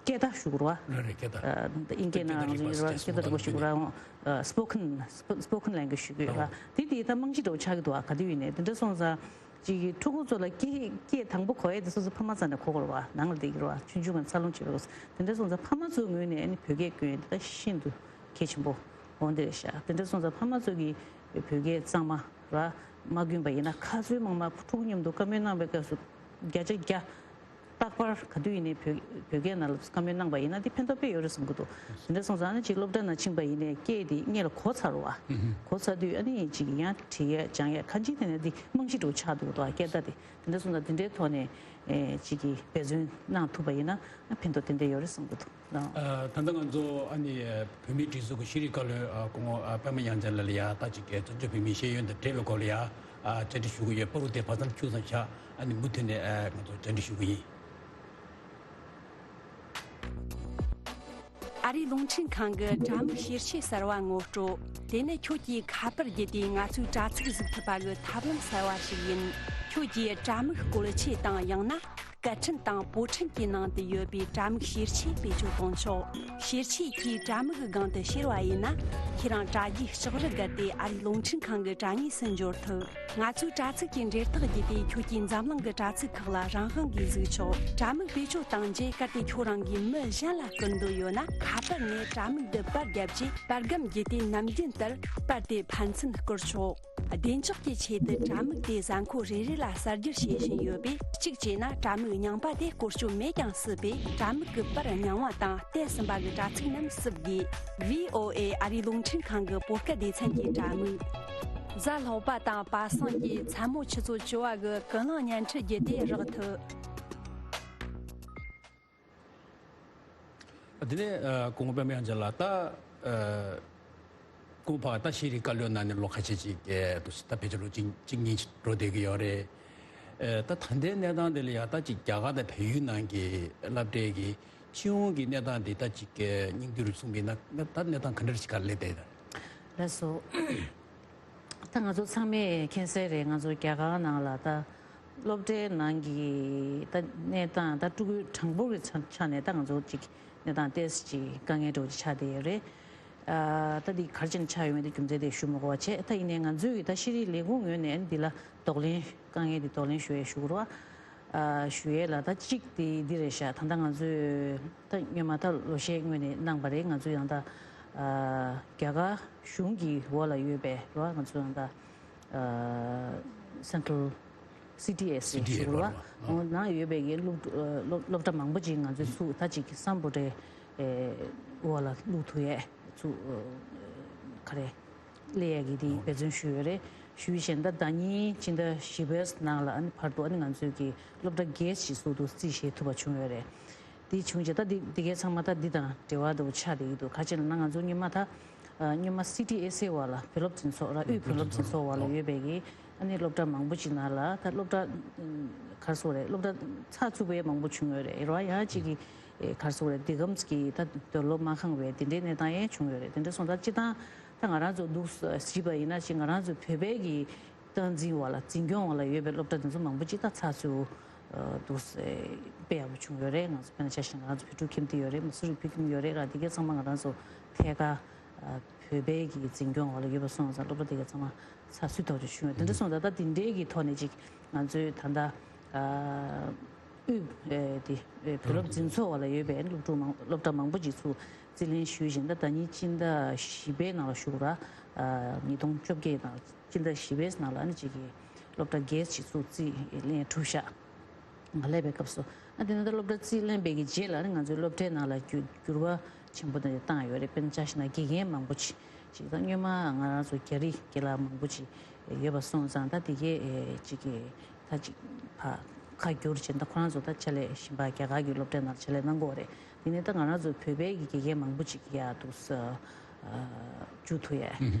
སྐད་བརྡ་ཞུ་དགོས་རེད་བ། རེད་རེད། སྐད་བརྡ། ཨ་དབྱིན་སྐད་ནང་ང་ཚོ་ཡིན་རེད་བ། སྐད་བརྡ་རིག་པ་ཞུ་དགོས་རེད་བ། ཨ་spoken spoken language ཞུ་གི་ཡོད་རེད་བ། དེ་དེ་ད་རྨང་གཞི་འདྲ་བོ་ཆགས་ཀྱི་འདུག་བ། ག་དུས་ཡིན་ནའི་དེ་འདྲ་སོང་ཙང་ཅིག་ཕྲུ་གུ་ཚོ་ལ་སྐད་སྐད་དང་པོ་གོ་ཡས་དེ་སོ་སོ་ཕ་མ་རྩ་ནས་གོ་དགོས་རེད་བ། ནང་ལ་བསྡད་ཀྱི་རེད་བ། ཆུང་ཆུང་ངང་འཚར་ལོངས་བྱེད་པའི་སྐབས་སུ་དེ་འདྲ་སོང་ཙང་ཕ་མ་ཚོའི་ངོས་ནས་ཨ་ནི་བོད་སྐད་སྐྱོན་ཡས་དེ་ད་ཤིན་ཏུ་གལ་ཆེན་པོ་འོང་དེ་རེད་ཤག་དེ་འདྲ་སོང་ཙང་ཕ་མ་ཚོ་གིས་བོད་སྐད་གཙང་མ་ར་མ་སྐྱོན་པ་ཡིན་ན་ཁ་སང་མང་མང་ཕྲུ་གུ་མཉམ་དུ་བཀའ་མོལ་གནང་བའི་སྐབས་སུ་བརྒྱ་ཆ་བརྒྱ་རྟག་པར་ག་དུས་ཡིན་ནའི་བོད་བོད་སྐད་ནང་ལ་བཀའ་མོལ་གནང་པ་ཡིན་ན་དེ་ཕན་ཐོགས་དཔེ་ཡོད་རེད་བསམ་གྱི་འདུག་དེ་འདྲ་སོང་ཙང་ཨ་ནི་ཅིག་སློབ་གྲྭ་ནང་ཕྱིན་པ་ཡིན་ནའི་སྐད་དེ་སྔོན་ལ་གོ་ཚར་བ། གོ་ཚར་དུས་ཨ་ནི་ཅིག་ཡང་བྲིས་ཡས་སྦྱང་ཡས་གང་ཅིའི་ཐད་ནས་དེ་རྨང་གཞི་འདྲ་བོ་ཆགས་འདུག་གི་འདུག་སྐད་བརྡ་དེ། དེ་འདྲ་སོང་ཙང་དེ་འདྲའི་ཐོག་ནས་ཨེ་ཅིག་གིས་འབད་བརྩོན་གནང་ཐུབ་པ་ཡིན་ན་ཕན་ཐོགས་ཏན་ཏན་ཡོད་རེད་བསམ་གྱི་འདུག་ཨ། ད་ལྟ་ང་ཚོ་ཨ་ནི་བོད་མིའི་སྒྲིག་འཛུགས་ཀྱི་ཤེས་རིག་བཀའ་བློན་ཨ་སྐུ་ངོ་ཨ་པད་མ་དབྱངས་ཅན་ལགས་ལ་ཡ་ད་ཅིག་གི་བཙན་བྱོལ་བོད་མིའི་ཤེས་ཡོན་དང་འབྲེལ་བའི་སྐོར་ལ་ཡ་ཨ་བཅར་འདྲི་ཞུ་གི་ཡོད། བར་དུ་དེ་བར་མཚམས་འཁྱོལ་ཙམ་བྱ། ཨ་ནི་མུ་མཐུད་ནས་ཨ་ང་ཚོ་བཅར་འདྲི་ཞུ་གི་ཡིན། ཨ་རིའི་རླུང་འཕྲིན་ཁང་གི་དྲ་དམིགས་ཤེར་ཆས་གསར་བ་ངོ་སྤྲོད། དེ་ནི་ཁྱོད་ཀྱིས་ཁ་པར་བརྒྱུད་དེ་ང་ཚོའི་དྲ་ཚིགས་གཟིགས་ཐུབ་པ་གི་ཐབས་ལམ་གསར་བ་ཞིག་ཡིན། ཁྱོད་ཀྱིས་དྲ་དམིགས་བཀོལ་ཆས་དང་ཡང་ན་སྐད་འཕྲིན་དང་པོ་ཊན་གྱི་ནང་དུ་ཡོད་པའི་དྲ་དམིགས་ཤེར་ཆས་བེད་སྤྱོད་གཏོང་ཆོག་ཤེར་ཆས་ཀྱིས་དྲ་དམིགས་སྒང་དུ་ཤེར་བ་ཡིན་ན། ཁྱེད་རང་དྲ་རྒྱའི་ལྕགས་རི་བརྒལ་ཏེ་ཨ་རིའི་རླུང་འཕྲིན་ཁང་གི་དྲ་ངོས་སུ་འབྱོར་ཐུབ། ང་ཚོའི་དྲ་ཚིགས་ཀྱི་འབྲེལ་ཐག་བརྒྱུད་དེ་ཁྱོད་ཀྱིས་འཛམ་གླིང་གི་དྲ་ཚིགས་ཁག་ལ་རང་དབང་གིས་གཟིགས་ཆོག་དྲ་དམིགས་བེད་སྤྱོད་བཏང་རྗེས་གལ་ཏེ་ཁྱོད་རང་གིས་མི་གཞན་ལ་སྐུར་འདོད་ཡོད་ན། ཁ་པར་ནས་དྲ་དམིགས་འདི་པར་བརྒྱབ་རྗེས་པར་སྒམ་བརྒྱུད་དེ་ནམ་རྒྱུན་ལྟར་པར་དེ་ཕན་ཚུན་བསྐུར་ཆོག་བདེ་འཇགས་ཀྱི་ཆེད་དུ་དྲ་དམིགས་དེ་གཟའ་འཁོར་རེ་རེ་ལ་གསར་སྒྱུར་བྱེད་བཞིན་ཡོད་པས། གཅིག་བྱས་ན་དྲ་དམིགས་རྙིང་པ་དེ་བཀོལ་སྤྱོད་མེད་ཀྱང་སྲིད་པས། དྲ་དམིགས་ཀྱི་པར་རྙིང་བ་དང་བལྟས་ཟིན་པ་གི་དྲ་ཚིགས་རྣམས་བསུབ་དགོས། ཝི་ཨོ་ཨེ་ཨ་རིའི་རླུང་འཕྲིན་ཁང་གི་བོད་སྐད་སྡེ་ཚན་གྱི་དྲ་དམིགས། གཟའ་ལྷག་པ་དང་པ་སངས་ཀྱི་མཚན་མོ་ཆུ་ཚོད་བཅུ་པ་གི་ཀུན་གླེང་བརྙན་འཕྲིན་བརྒྱུད་དེ་རག་ཐུབ། དེ་ནས་ཨ་སྐུ་ངོ་པད་མ་དབྱངས་ཅན་ལགས། ད་ཨ་སྐུ་ངོ་ཕ་ད་ཤེས་རིག་བཀའ་བློན་གནང་ནས་ལོ་ཁ་ཤས་ཅིག་ཨེ་ད་ད་ཕལ་ཆེར་ལོ་གཅིག་གཅིག་གཉིས་འགྲོ་བསྡད་ཀྱི་ཡོད་རེད། ཨེ་ད་ད་ལྟའི་གནས་སྟངས་དེ་ལ་ཡ་ད་ཅིག་རྒྱ་གར་དང་བལ་ཡུལ་ནང་གི་སློབ་གྲྭའི་གི་སྤྱི་ཡོངས་ཀྱི་གནས་སྟངས་དེ་ད་ཅིག་ཨེ་སྙིང་བསྡུས་རུ་གསུངས་པ་ཡིན་ན་ད་གནས་སྟངས་ག་འདྲ་ཞིག་ག་ལ་སླེབས་བསྡད་ཡོད་རེད། ལགས་སོ། ད་ང་ཚོ་ཚང་མས་མཁྱེན་གསལ་རེད། ང་ཚོ་རྒྱ་གར་ནང་ལ་ད་སློབ་གྲྭའི་ནང་གི་ད་གནས་སྟངས་ད་ཕྲུ་གུའི་གྲངས་འབོར་གྱི་ཆ་ཆ་ནས་ད་ང་ཚོ་ཅིག་གནས་སྟངས་ཏོག་ཙམ་ཅིག་དཀའ་ངལ་འདྲ་བོ་ཅིག་ཆགས་བསྡད་ཡོད་རེད། ཨ་ད་འདི་ག་རེ་བྱས་ནས་ཆགས་ཡོད་མེད་དེ་རྒྱུ་མཚན་དེ་ཞུ་མི་དགོས་པ་བྱས། ད་ཡིན་ནའི་ང་ཚོའི་གི་ད་ཤེས་རིག་ལས་ཁུངས་ངོས་ནས་འདི་ལ་གདོང་ལེན་དཀའ་ངལ་འདི་གདོང་ལེན་ཞུ་ཡས་ཞུ་དགོས་རེད་བ། ཨ་ཞུ་ཡས་ལ་ད་གཅིག་དེ་འདི་རེད་ཤག་ད་ལྟ་ང་ཚོས་ད་སྔོན་མ་ད་ལོ་ཤས་སྔོན་ནས་གནང་པ་རེད། ང་ཚོ་ཡང་ད་ཨ་རྒྱ་གར་གཞུང་གི་འོག་ལ་ཡོད་པའི་རེད་བ། ང་ཚོ་ཡང་ད་ཨ་Central C T S ཞུ་དགོས་རེད་བ། འོ་ནང་ཡོད་པའི་གི་སློབ་སློབ་སློབ་གྲྭ་མང་པོ་ཅིག་ང་ཚོས་ཚུགས་ད་ཅིག་སམ་བྷོ་ཊའི་འོག་ལ་བླུག་ཐུབ་ཡས་ཚུགས་ག་རེ། སླེབས་ཡག་གི་དེ་འབད་བརྩོན་ཞུས་ཡོད་རེད། ཞུས་བཞིན་ད་ཟླ་ཉིན་སྤྱི་ཟླ་བཞི་པའི་ནང་ལ་ཨ་ནི་བར་དུ་ཨ་ནི་ང་ཚོས་ཀྱི་སློབ་གྲྭ་བརྒྱད་ཅིག་ཟུར་དུ་རྩིས་བཞེས་ཐུབ་པ་བྱུང་ཡོད་རེད། དེ་བྱུང་རྗེས་ད་འདི་འདི་གའི་ཚང་མ་ད་འདི་དང་འབྲེལ་བ་འདྲ་བོ་ཆགས་བསྡད་ཀྱི་འདུག་ག་རེ་ཡིན་ན་ང་ཚོ་སྔོན་མ་ད་ཨ་སྔོན་མ་སི་ཊི་ཨེས་ཨེ་འོག་ལ་བོད་སློབ་འཛིན་ཚོགས་ར་དབུས་བོད་སློབ་འཛིན་ཚོགས་འོག་ལ་ཡོད་པའི་གི་ཨ་ནི་སློབ་གྲྭ་མང་པོ་ཅིག་ནང་ལ་ད་སློབ་གྲྭ་ག་རེ་ཟེར་དགོས་རེད། སློབ་གྲྭ་ཚགས་ཚུད་པོ་ཡང་མང་པོ་བྱུང་ཡོད་རེད། རེད་བ། ཡང་གཅིག་གི་ཨེ་ག་རེ་ཟེར་དགོས་རེད། འདི་གམ་གྱི་ད་འདོད་བློ་མ་ཁེངས་པའི་དེ་འདྲའི་གནས་སྟངས་ཡང་བྱུང་ཡོད་རེད། དེ་འདྲ་སོང་ཙང་སྤྱིར་བཏང་ད་ང་རང་ཚོ་འདུག་སེ་གཟིགས་པ་ཡིན་ན་ཅིག་ང་རང་ཚོ་བོད་པའི་གི་སྟངས་འཛིན་འོག་ལ་འཛིན་སྐྱོང་འོག་ལ་ཡོད་པའི་སློབ་གྲྭ་དེ་ཚོ་མང་པོ་ཅིག་ད་ཚགས་ཚུད་འདུག་སེ་དཔེ་ཡག་པོ་བྱུང་ཡོད་རེད། ང་ཚོ་དཔེར་ན་ཆ་བཞག་ན་ང་རང་ཚོ་བོད་ཕྲུག་ཁྱིམ་སྡེ་ཡོད་རེད། མ་སུ་རི་བོད་ཁྱིམ་ཡོད་རེད་ར། དེ་གའི་ཚང་མ་ང་རང་ཚོ་ཐད་ཀར་བོད་པའི་གི་འཛིན་སྐྱོང་འོག་ལ་ཡོད་པ་སོང་ཙང་སློབ་གྲྭ་དེ་གའི་ཚང་མ་ཚགས་ཚུད་ཐོག་ཏུ་བྱུང་ཡོད། དེ་འདྲ་སོང་ཙང་ད་དེ་འདྲའི་གི་ཐོག་ནས་ཅིག་ང་ཚོའི་ད་ལྟ་དབུས་དེ་བོད་སློབ་འཛིན་ཚོགས་འོག་ལ་ཡོད་པའི་སློབ་ཕྲུག་མང་སློབ་གྲྭ་མང་པོ་ཅིག་ཚུར་ རྩིས་ལེན་ཞུས་བཞིན་ད་ཟླ་ཉིན་སྤྱི་ཟླ་བཞི་པའི་ནང་ལ་ཞུགས་ར། ཉིས་སྟོང་བཅོ་བརྒྱད་ནང་སྤྱི་ཟླ་བཞི་པའི་ནང་ལ་ཨ་ནི་ཅིག་གི་སློབ་གྲྭ་བརྒྱད་ཅིག་ཚུར་རྩིས་ལེན་གྲུབ་ཤག་ང་སླེབས་པའི་སྐབས་སུ། ཨ་དེ་ནས་ད་སློབ་གྲྭ་རྩིས་ལེན་པའི་གི་རྗེས་ལ་ནི་ང་ཚོའི་སློབ་གྲྭའི་ནང་ལ་འགྱུར་འགྱུར་བ་ཆེན་པོ་དེ་བཏང་ཡོད་རེད། དཔེར་ན་ཆ་བཞག་ན་དགེ་རྒན་མང་པོ་ཅིག་ཅིག་ད་སྔོན་མ་ང་རང་ཚོ་རྒྱ་རིགས་དགེ་ལགས་མང་པོ་ཅིག་ཡོད་པ་སོང་ཙང་ད་དེ་གའི་ཅིག་གི་ད་ཅིག་ཕ་ཁ་བསྒྱུར་བྱས་ད་ཁོ་རང་ཚོ་ད་ཆེད་ལས་གཞན་པ་རྒྱ་གར་གྱི་སློབ་གྲྭའི་ནང་ཆེད་ལས་གནང་གི་ཡོད་རེད། དེ་ནས་ད་ང་རང་ཚོ་བོད་པའི་གི་དགེ་རྒན་མང་པོ་ཅིག་ཡ་འདུག་ས་འཇུ་ཐུབ་ཡ།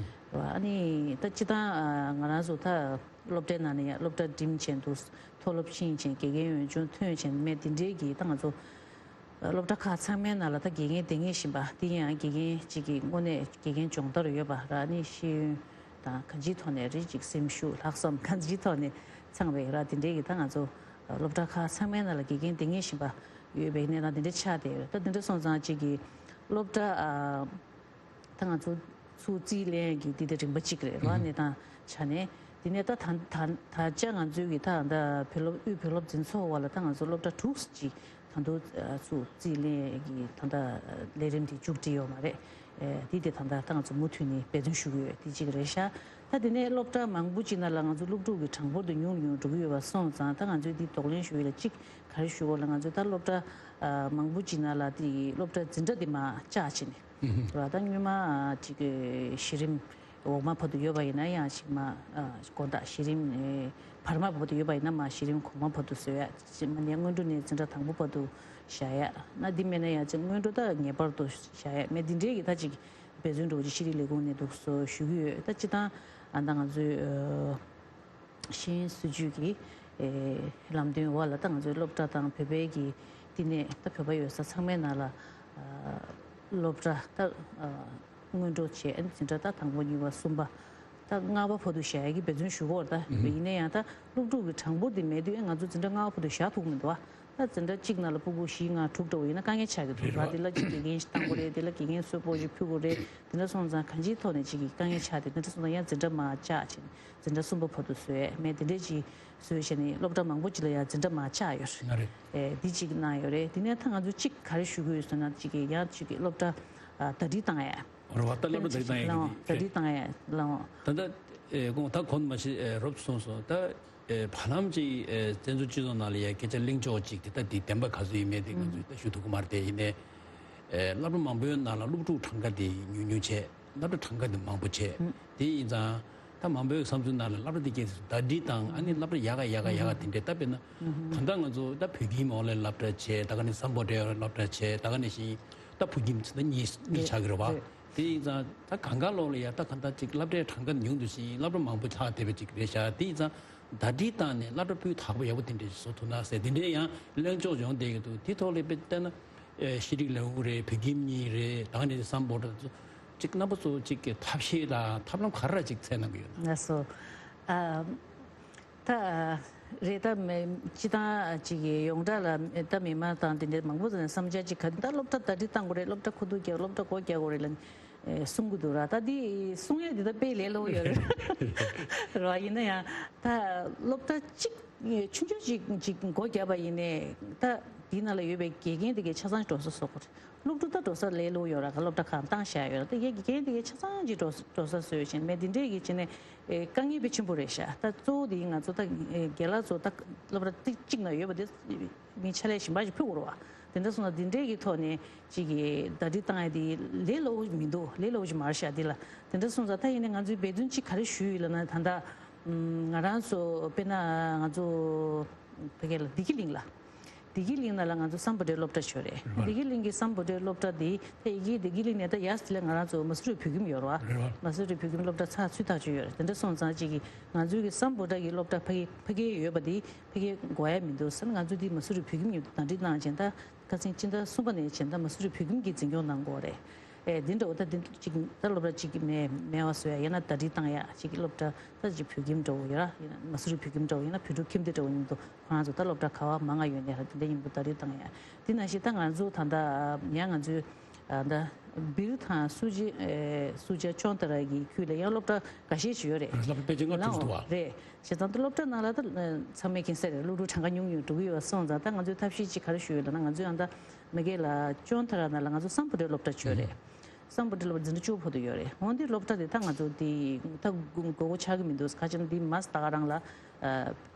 ཨ་ནི་ད་སྤྱི་བཏང་ང་རང་ཚོ་ད། སློབ་གྲྭའི་ནང་ནས་ཡང་སློབ་གྲྭ་འགྲིམས་བྱས་འདུག་མཐོ་སློབ་ཕྱིན་བྱས་དགེ་རྒན་ཡོན་ཆུང་ཐོན་བྱས་མེད་དེ་འདྲའི་གི་ད་ང་ཚོ་སློབ་གྲྭ་ཁག་ཚང་མའི་ནང་ལ་ད་དགེ་རྒན་དེ་ངེས་བཞིན་པ་དེ་ཡང་དགེ་རྒན་གཅིག་གི་དངོས་གནས་དགེ་རྒན་སྦྱོང་བརྡར་ཡོད་པ་ར་ནི་ཤེས་ཡོན་དང་གང་ཅིའི་ཐོག་ནས་རེད་ཅིག་སེམས་ཤུགས་ལྷག་བསམ་གང་ཅིའི་ཐོག་ནས་ཚང་བའི་ར་དེ་འདྲའི་གི་ད་ང་ཚོ་སློབ་གྲྭ་ཁག་ཚང་མའི་ནང་ལ་དགེ་རྒན་དེ་ངེས་བཞིན་པ་ཡོད་པའི་གནས་སྟངས་དེ་འདྲ་ཆགས་བསྡད་ཡོད། ད་དེ་འདྲ་སོང་ཙང་གཅིག་གི་སློབ་གྲྭ་ད་ང་ཚོ་ཚུར་རྩིས་ལེན་གྱི་འདི་དེ་རིམ་པ་གཅིག་རེད་ར། གནས་སྟངས་ཆ་ནས་འདི་ནས་ད་ད་ད་ད་ཆ་ང་ཚོའི་གི་ད་ད་བོད་སློབ་དབུས་བོད་སློབ་འཛིན་ཚོགས་བར་ལ་ད་ང་ཚོ་སློབ་གྲྭ་དྲུག་ཅིག་ད་དུང་ཚུར་རྩིས་ལེན་གྱི་ད་ད་ལས་རིམ་དེ་མཇུག་སྒྲིལ་ཡོད་མ་རེད། འདི་དེ་ད་ད་ད་ང་ཚོ་མུ་མཐུད་ནས་འབད་བརྩོན་ཞུ་གི་ཡོད། འདི་གཅིག་རེད་ཤག་ད་དེ་ནས་སློབ་གྲྭ་མང་པོ་ཅིག་ནང་ལ་ང་ཚོ་སློབ་ཕྲུག་གི་གྲངས་འབོར་དེ་ཉུང་ཉུང་འགྲོ་གི་ཡོད་པ་སོང་ཙང་ད་ང་ཚོས་འདི་གདོང་ལེན་ཞུ་ཡས་ལ་གཅིག་ག་རེ་ཞུ་དགོས་ལ་ང་ཚོས་ད་སློབ་གྲྭ་མང་པོ་ཅིག་ནང་ལ་དེ་སློབ་གྲྭ་འཛིན་གྲྭ་དེ་མར་བཅག་བྱས་ནས། ར་ད་སྔོན་མ་ཅིག་གི་གཞི་རིམ་འོག་མ་བར་དུ་ཡོད་པ་ཡིན་ན་ཡང་ཞིག་མ་དགོང་དག་གཞི་རིམ་བར་མ་བར་དུ་ཡོད་པ་ཡིན་ན་མ་གཞི་རིམ་གོང་མ་བར་དུ་བཟོ་ཡ་ཅིག་མ་ནས་སྔོན་འགྲོ་ནས་འཛིན་གྲྭ་དང་པོ་བར་དུ་བཞག་ཡ་ན་འདི་མེད་ན་ཡང་ཅིག་སྔོན་འགྲོ་ད་ངེས་པར་དུ་བཞག་ཡ་མེད་འདི་འདྲའི་གི་ད་ཅིག་འབད་བརྩོན་འགྲོ་ཅིག་ཤེས་རིག་ལས་ཁུངས་ནས་འདུག་སོ་ཞུ་གི་ཡོད། ད་སྤྱི་བཏང་ཨ་ད་ང་ཚོའི་ཤེས་ཡོན་སྲིད་བྱུས་ཀྱི་ལམ་སྟོན་འོག་ལ་ད་ང་ཚོའི་སློབ་གྲྭ་དང་བོད་པའི་གི་བསྟི་གནས་ད་བོད་པ་ཡོད་ས་ཚང་མའི་ནང་ལ་སློབ་གྲྭ་ད་སྔོན་འགྲོ་བྱས་འཛིན་གྲྭ་ད་དང་པོ་གཉིས་པ་གསུམ་པ་ད་ལྔ་པ་བར་དུ་བཞག་ཡ་གི་འབད་བརྩོན་ཞུ་གི་ཡོད་རེད། ད་ཡིན་ན་ཡང་ད་སློབ་ཕྲུག་གི་གྲངས་འབོར་དེ་མེད་དུས་ང་ཚོ་འཛིན་གྲྭ་ལྔ་པ་བར་དུ་བཞག་ཐུབ་ཀྱི་མི་འདུག་བ། ད་འཛིན་གྲྭ་གཅིག་ནང་ལ་ཕྲུ་གུ་བཞི་ལྔ་དྲུག་འདྲ་བོ་ཡིན་ན་དཀའ་ངལ་ཆགས་ཀྱི་འདུག་ར། དེ་ལ་གཅིག་དགེ་རྒན་ཞིག་བཏང་དགོས་རེད། དེ་ལ་དགེ་རྒན་གསོལ་ཕོགས་ཞིག་ཕུལ་དགོས་རེད། དེ་འདྲ་སོང་ཙང་གང་ཅིའི་ཐོག་ནས་གཅིག་གི་དཀའ་ངལ་ཆགས་ཏེ་དེ་འདྲ་སོང་ཙང་ཡང་འཛིན་གྲྭ་མར་བཅག་བྱས་ནས་འཛིན་གྲྭ་གསུམ་པ་བར་དུ་བཟོས་མེད་དེ་འདྲས་ཅིག་བཟོས་བྱས་ནས་སློབ་གྲྭ་མང་པོ་ཅིག་ལ་ཡང་འཛིན་གྲྭ་མར་བཅག་ཡོད་རེད། ང་རེད། ཨེ་འདི་གཅིག་གནང་ཡོད་རེད། དེ་ནས་ད་ང་ཚོ་གཅིག་ག་རེ་ཞུ་གི་ཡོད་ཟེར་ན་གཅིག་གི་ཡང་གཅིག་གི་སློབ་གྲྭ་ཨ་ཟླ་སྒྲིལ་བཏང་ཡ། རེད་བ། ད་སློབ་གྲྭ་ཟླ་སྒྲིལ་བཏང་ཡ་གི་ཟླ་སྒྲིལ་བཏང་ཡ་ལའང་། ད་ལྟ་ཨེ་དགོངས་ད་གོང་མ་ཤི་ཨེ་རོབ་ཙམ་གསུངས་སོང་ད། ཨེ་བར་ལམ་གྱི་ཨེ་བཙན་བྱོལ་སྤྱི་ཚོགས་ནང་ལ་ཡ་སྐད་ཆ་གླེང་ཕྱོགས་གཅིག་དེ་ད་དེ་བདེན་པ་ག་ཚོད་ཡིན་མེད་དེ་ང་ཚོས་ད་ཞུ་ཐུབ་ཀྱི་མ་རེད། དེ་ཡིན་ནའི་ཨེ་སློབ་གྲྭ་མང་པོའི་ནང་ལ་སློབ་ཕྲུག་གྲངས་ཀ་དེ་ཉུང་ཉུང་བྱས། སློབ་གྲྭ་གྲངས་ཀ་དེ་མང་པོ་བྱས། དེ་ཡིན་ཙང་ད་མང་པོའི་བསམ་ཚུལ་ནང་ལ་སློབ་གྲྭ་དེ་སྐད་ཟླ་སྒྲིལ་དང་ཨ་ནི་སློབ་གྲྭ་ཡག་ག་ཡག་ག་ཡག་ག་དེ་འདྲས་ད་དཔེར་ན་གང་ལྟར་ང་ཚོ་ད་བོད་ཁྱིམ་འོག་ལ་སློབ་གྲྭ་བྱས། ད་ག་ནས་སམ་བྷོ་ཊ་སློབ་གྲྭ་བྱས། ད་ག་ནས་ཤིང་ད་ཕུ་ཁྱིམ་ད་གཉིས་གཉིས་ཆགས་ཀྱི་རེད་བ། དེ་ཡིན་ཙང་ད་གང་ག་ལོག་ལ་ཡ་ད་གང་ལྟར་ཅིག་སློབ་གྲྭའི་གྲངས་ཀ་ཉུང་དུ་ཕྱིན། སློབ་གྲྭ་མང་པོ་ལྷག་བསྡད་པ་ཅིག་རེད་ཤག་དེ་ཡིན་ཙང་ཟླ་སྒྲིལ་བཏང་ནས་སློབ་གྲྭ་སྤུས་དག་པོ་ཡག་པོ་དེ་འདྲ་ཞིག་བཟོ་ཐུབ་ན་ཟེར་དེ་འདྲའི་ཡང་གླེང་ཕྱོགས་ཡོང་བསྡད་ཀྱི་འདུག་དེ་ཐོག་ལ་དཔེ་བལྟས་ན་ཨེ་ཤེས་རིག་ལས་ཁུངས་རེད། བོད་ཁྱིམ་གཉིས་རེད། ད་ནི་སམ་བྷོ་ཊ་ཚོ་ཅིག་རྣམ་པ་ཚོ་ཅིག་གི་ཐབས་ཤེས་དང་ཐབས་ལམ་ག་རེ་ཅིག་འཚོལ་གནང་གི་ཡོད་ན། ལགས་སོ། ཨ། ད་རེད། ད་མི་སྤྱི་བཏང་ཅིག་གི་ཡོངས་གྲགས་ལ་ད་མི་མང་དང་དེ་འདྲའི་མང་པོ་ཙམ་བསམ་འཆར་ཅིག་ག་ད་སློབ་གྲྭ་ཟླ་སྒྲིལ་བཏང་དགོས་རེད། སློབ་གྲྭ་ཁུ་བསྡུ་རྒྱག་སློབ་གྲྭ་སྒོ་རྒྱག་དགོས་རེད་ལ་གསུང་གི་འདུག་ར། ད་འདི་གསུང་ཡས་འདི་ད་དཔེ་ལས་སླ་པོ་ཡོད་རེད་ར། ཡིན་ན་ཡང་ད་སློབ་གྲྭ་གཅིག་ཆུང་ཆུང་ཅིག་ཅིག་སྒོ་བརྒྱབ་པ་ཡིན་ནའི་ད་འདི་ནང་ལ་ཡོད་པའི་དགེ་རྒན་དེ་གའི་ཆ་ཚང་འགྲོ་ས་བཟོ་དགོས་རེད། སློབ་ཕྲུག་ད་འགྲོ་ས་ལས་སླ་པོ་ཡོད་ར། ག་སློབ་གྲྭ་ཁག་བཏང་བཞག་ཡོད་ར། ད་ཡ་གི་རྒན་དེ་གའི་ཆ་ཚང་གཅིག་འགྲོ་འགྲོ་ས་བཟོས་བྱས་མེད་དེ་འདྲས་ཀྱི་བྱས་ནས་ཨེ་དཀའ་ངལ་དཔེ་ཆེན་པོ་རེད་ཤག་ད་གཙོ་བོ་དེ་ང་ཚོ་ད་ཨེ་རྒན་ལགས་ཚོ་ད་སློབ་གྲྭ་ཏིག་གཅིག་ནང་ཡོད་པ་དེ་མི་ཆ་ལས་གཞན་པ་ཞིག་ཕུད་དགོས་རེད་བ། དེ་འདྲ་སོང་ན་དེ་འདྲས་ཀྱི་ཐོག་ནས་གཅིག་གི་ཟླ་སྒྲིལ་བཏང་ཡ་དེ་ལས་སླ་པོ་མི་འདུག་ལས་སླ་པོ་ཞིག་མ་རེད་ཤག་དེ་ལ་དེ་འདྲ་སོང་ཙང་ད་ཡིན་ནའི་ང་ཚོའི་འབད་བརྩོན་གཅིག་ག་རེ་ཞུས་ཡོད་ལབ་ན་ད་ལྟ་ང་རང་ཚོ་དཔེར་ན་ང་ཚོ་ཕ་གི་ལ་བདེ་སྐྱིད་གླིང་ལ། བདེ་སྐྱིད་གླིང་ནང་ལ་ང་ཚོ་སམ་བྷོ་ཊའི་སློབ་གྲྭ་ཡོད་རེད། རེད་བ། བདེ་སྐྱིད་གླིང་གི་སམ་བྷོ་ཊའི་སློབ་གྲྭ་དེ་ད་ཡི་གེ་བདེ་སྐྱིད་གླིང་ནས་ད་ཡར་དེ་ལ་ང་རང་ཚོ་མ་སུ་རི་བོད་ཁྱིམ་ཡོད་རེད་བ། རེད་བ། མ་སུ་རི་བོད་ཁྱིམ་སློབ་གྲྭ་ཚགས་ཚུད་ཐག་ཆོད་ཡོད་རེད། དེ་འདྲ་སོང་ཙང་གཅིག་གི་ང་ཚོའི་གི་སམ་བྷོ་ཊ་གི་སློབ་གྲྭ་ཕ་གི་ཕ་གིར་ཡོད་པ་དེ་ཕ་གིར་དགོས་ཡ་མི་འདུག་ཟེར་ན་ང་ཚོ་དེ་མ་སུ་རི་བོད་ཁྱིམ་ཡོད་ཟླ་སྒྲིལ་གནང་བྱས་ད་ཁ་སང་སྤྱི་ཟླ་གསུམ་པ་ནས་བྱས་ད་མ་སུ་རི་བོད་ཁྱིམ་གྱིས་འཛིན་སྐྱོང་གནང་གི་ཡོད་རེད། ཨེ་འདི་འདྲ་བོ་ད་འདི་གཅིག་ད་སློབ་གྲྭ་གཅིག་མེད་མེད་པ་བཟོ་ཡ་ཡང་ན་ཟླ་སྒྲིལ་བཏང་ཡ་གཅིག་གི་སློབ་གྲྭ་ད་གཅིག་བོད་ཁྱིམ་འདྲ་བོ་ཡོད་ར། ཡང་ན་མ་སུ་རི་བོད་ཁྱིམ་འདྲ་བོ་ཡང་ན་བོད་ཕྲུག་ཁྱིམ་སྡེ་འདྲ་བོ་ཡིན་འདུག་ཁོ་རང་ཚོ་ད་སློབ་གྲྭ་ག་བ་མང་ང་ཡོད་ནས་ཧ་དེ་འདྲ་ཡིན་པོ་ད་རེས་བཏང་ཡ། དེ་ནང་བཞིན་ད་ང་ཚོ་ད་ལྟ་ཡང་ང་ཚོའི་ད་ སྦིར་དང་སུ་ཇི་ཨེ་སུ་ཇ་ཅོན་ཏ་ར་གི་ཁུལ་ལ་ཡང་སློབ་གྲྭ་འགའ་ཤས་ཅིག་ཡོད་རེད། སློབ་གྲྭ་ཕལ་ཆེར་ལྔ་བཅུ་ཙམ་འདུག་བ། རེད། བྱས་ཙང་དུ་སློབ་གྲྭ་ནང་ལ་ད་ཚང་མས་མཁྱེན་གསལ་རེད། སློབ་ཕྲུག་གྲངས་ཀ་ཉུང་ཉུང་འགྲོ་གི་ཡོད་པ་སོང་ཙང་། ད་ང་ཚོས་ཐབས་ཤེས་ཅིག་ག་རེ་ཞུས་ཡོད་ལབ་ན། ང་ཚོས་ཨ་ད་མ་གི་ལ་ཅོན་ཏ་ར་ནང་ལ་ང་ཚོ་སམ་བྷོ་ཊའི་སློབ་གྲྭ་ཅིག་ཡོད་རེད། སམ་བྷོ་ཊའི་སློབ་གྲྭ་འཛིན་གྲྭ་བཅུ་བར་དུ་ཡོད་རེད། འོན་ཏེ་སློབ་གྲྭ་དེ་ད་ང་ཚོ་དེ་ད་དགོས་མཁོ་ཆགས་ཀྱི་མི་འདུག་ག་ཅི་ན་དེ་མ་ད་ག་རང་ལ་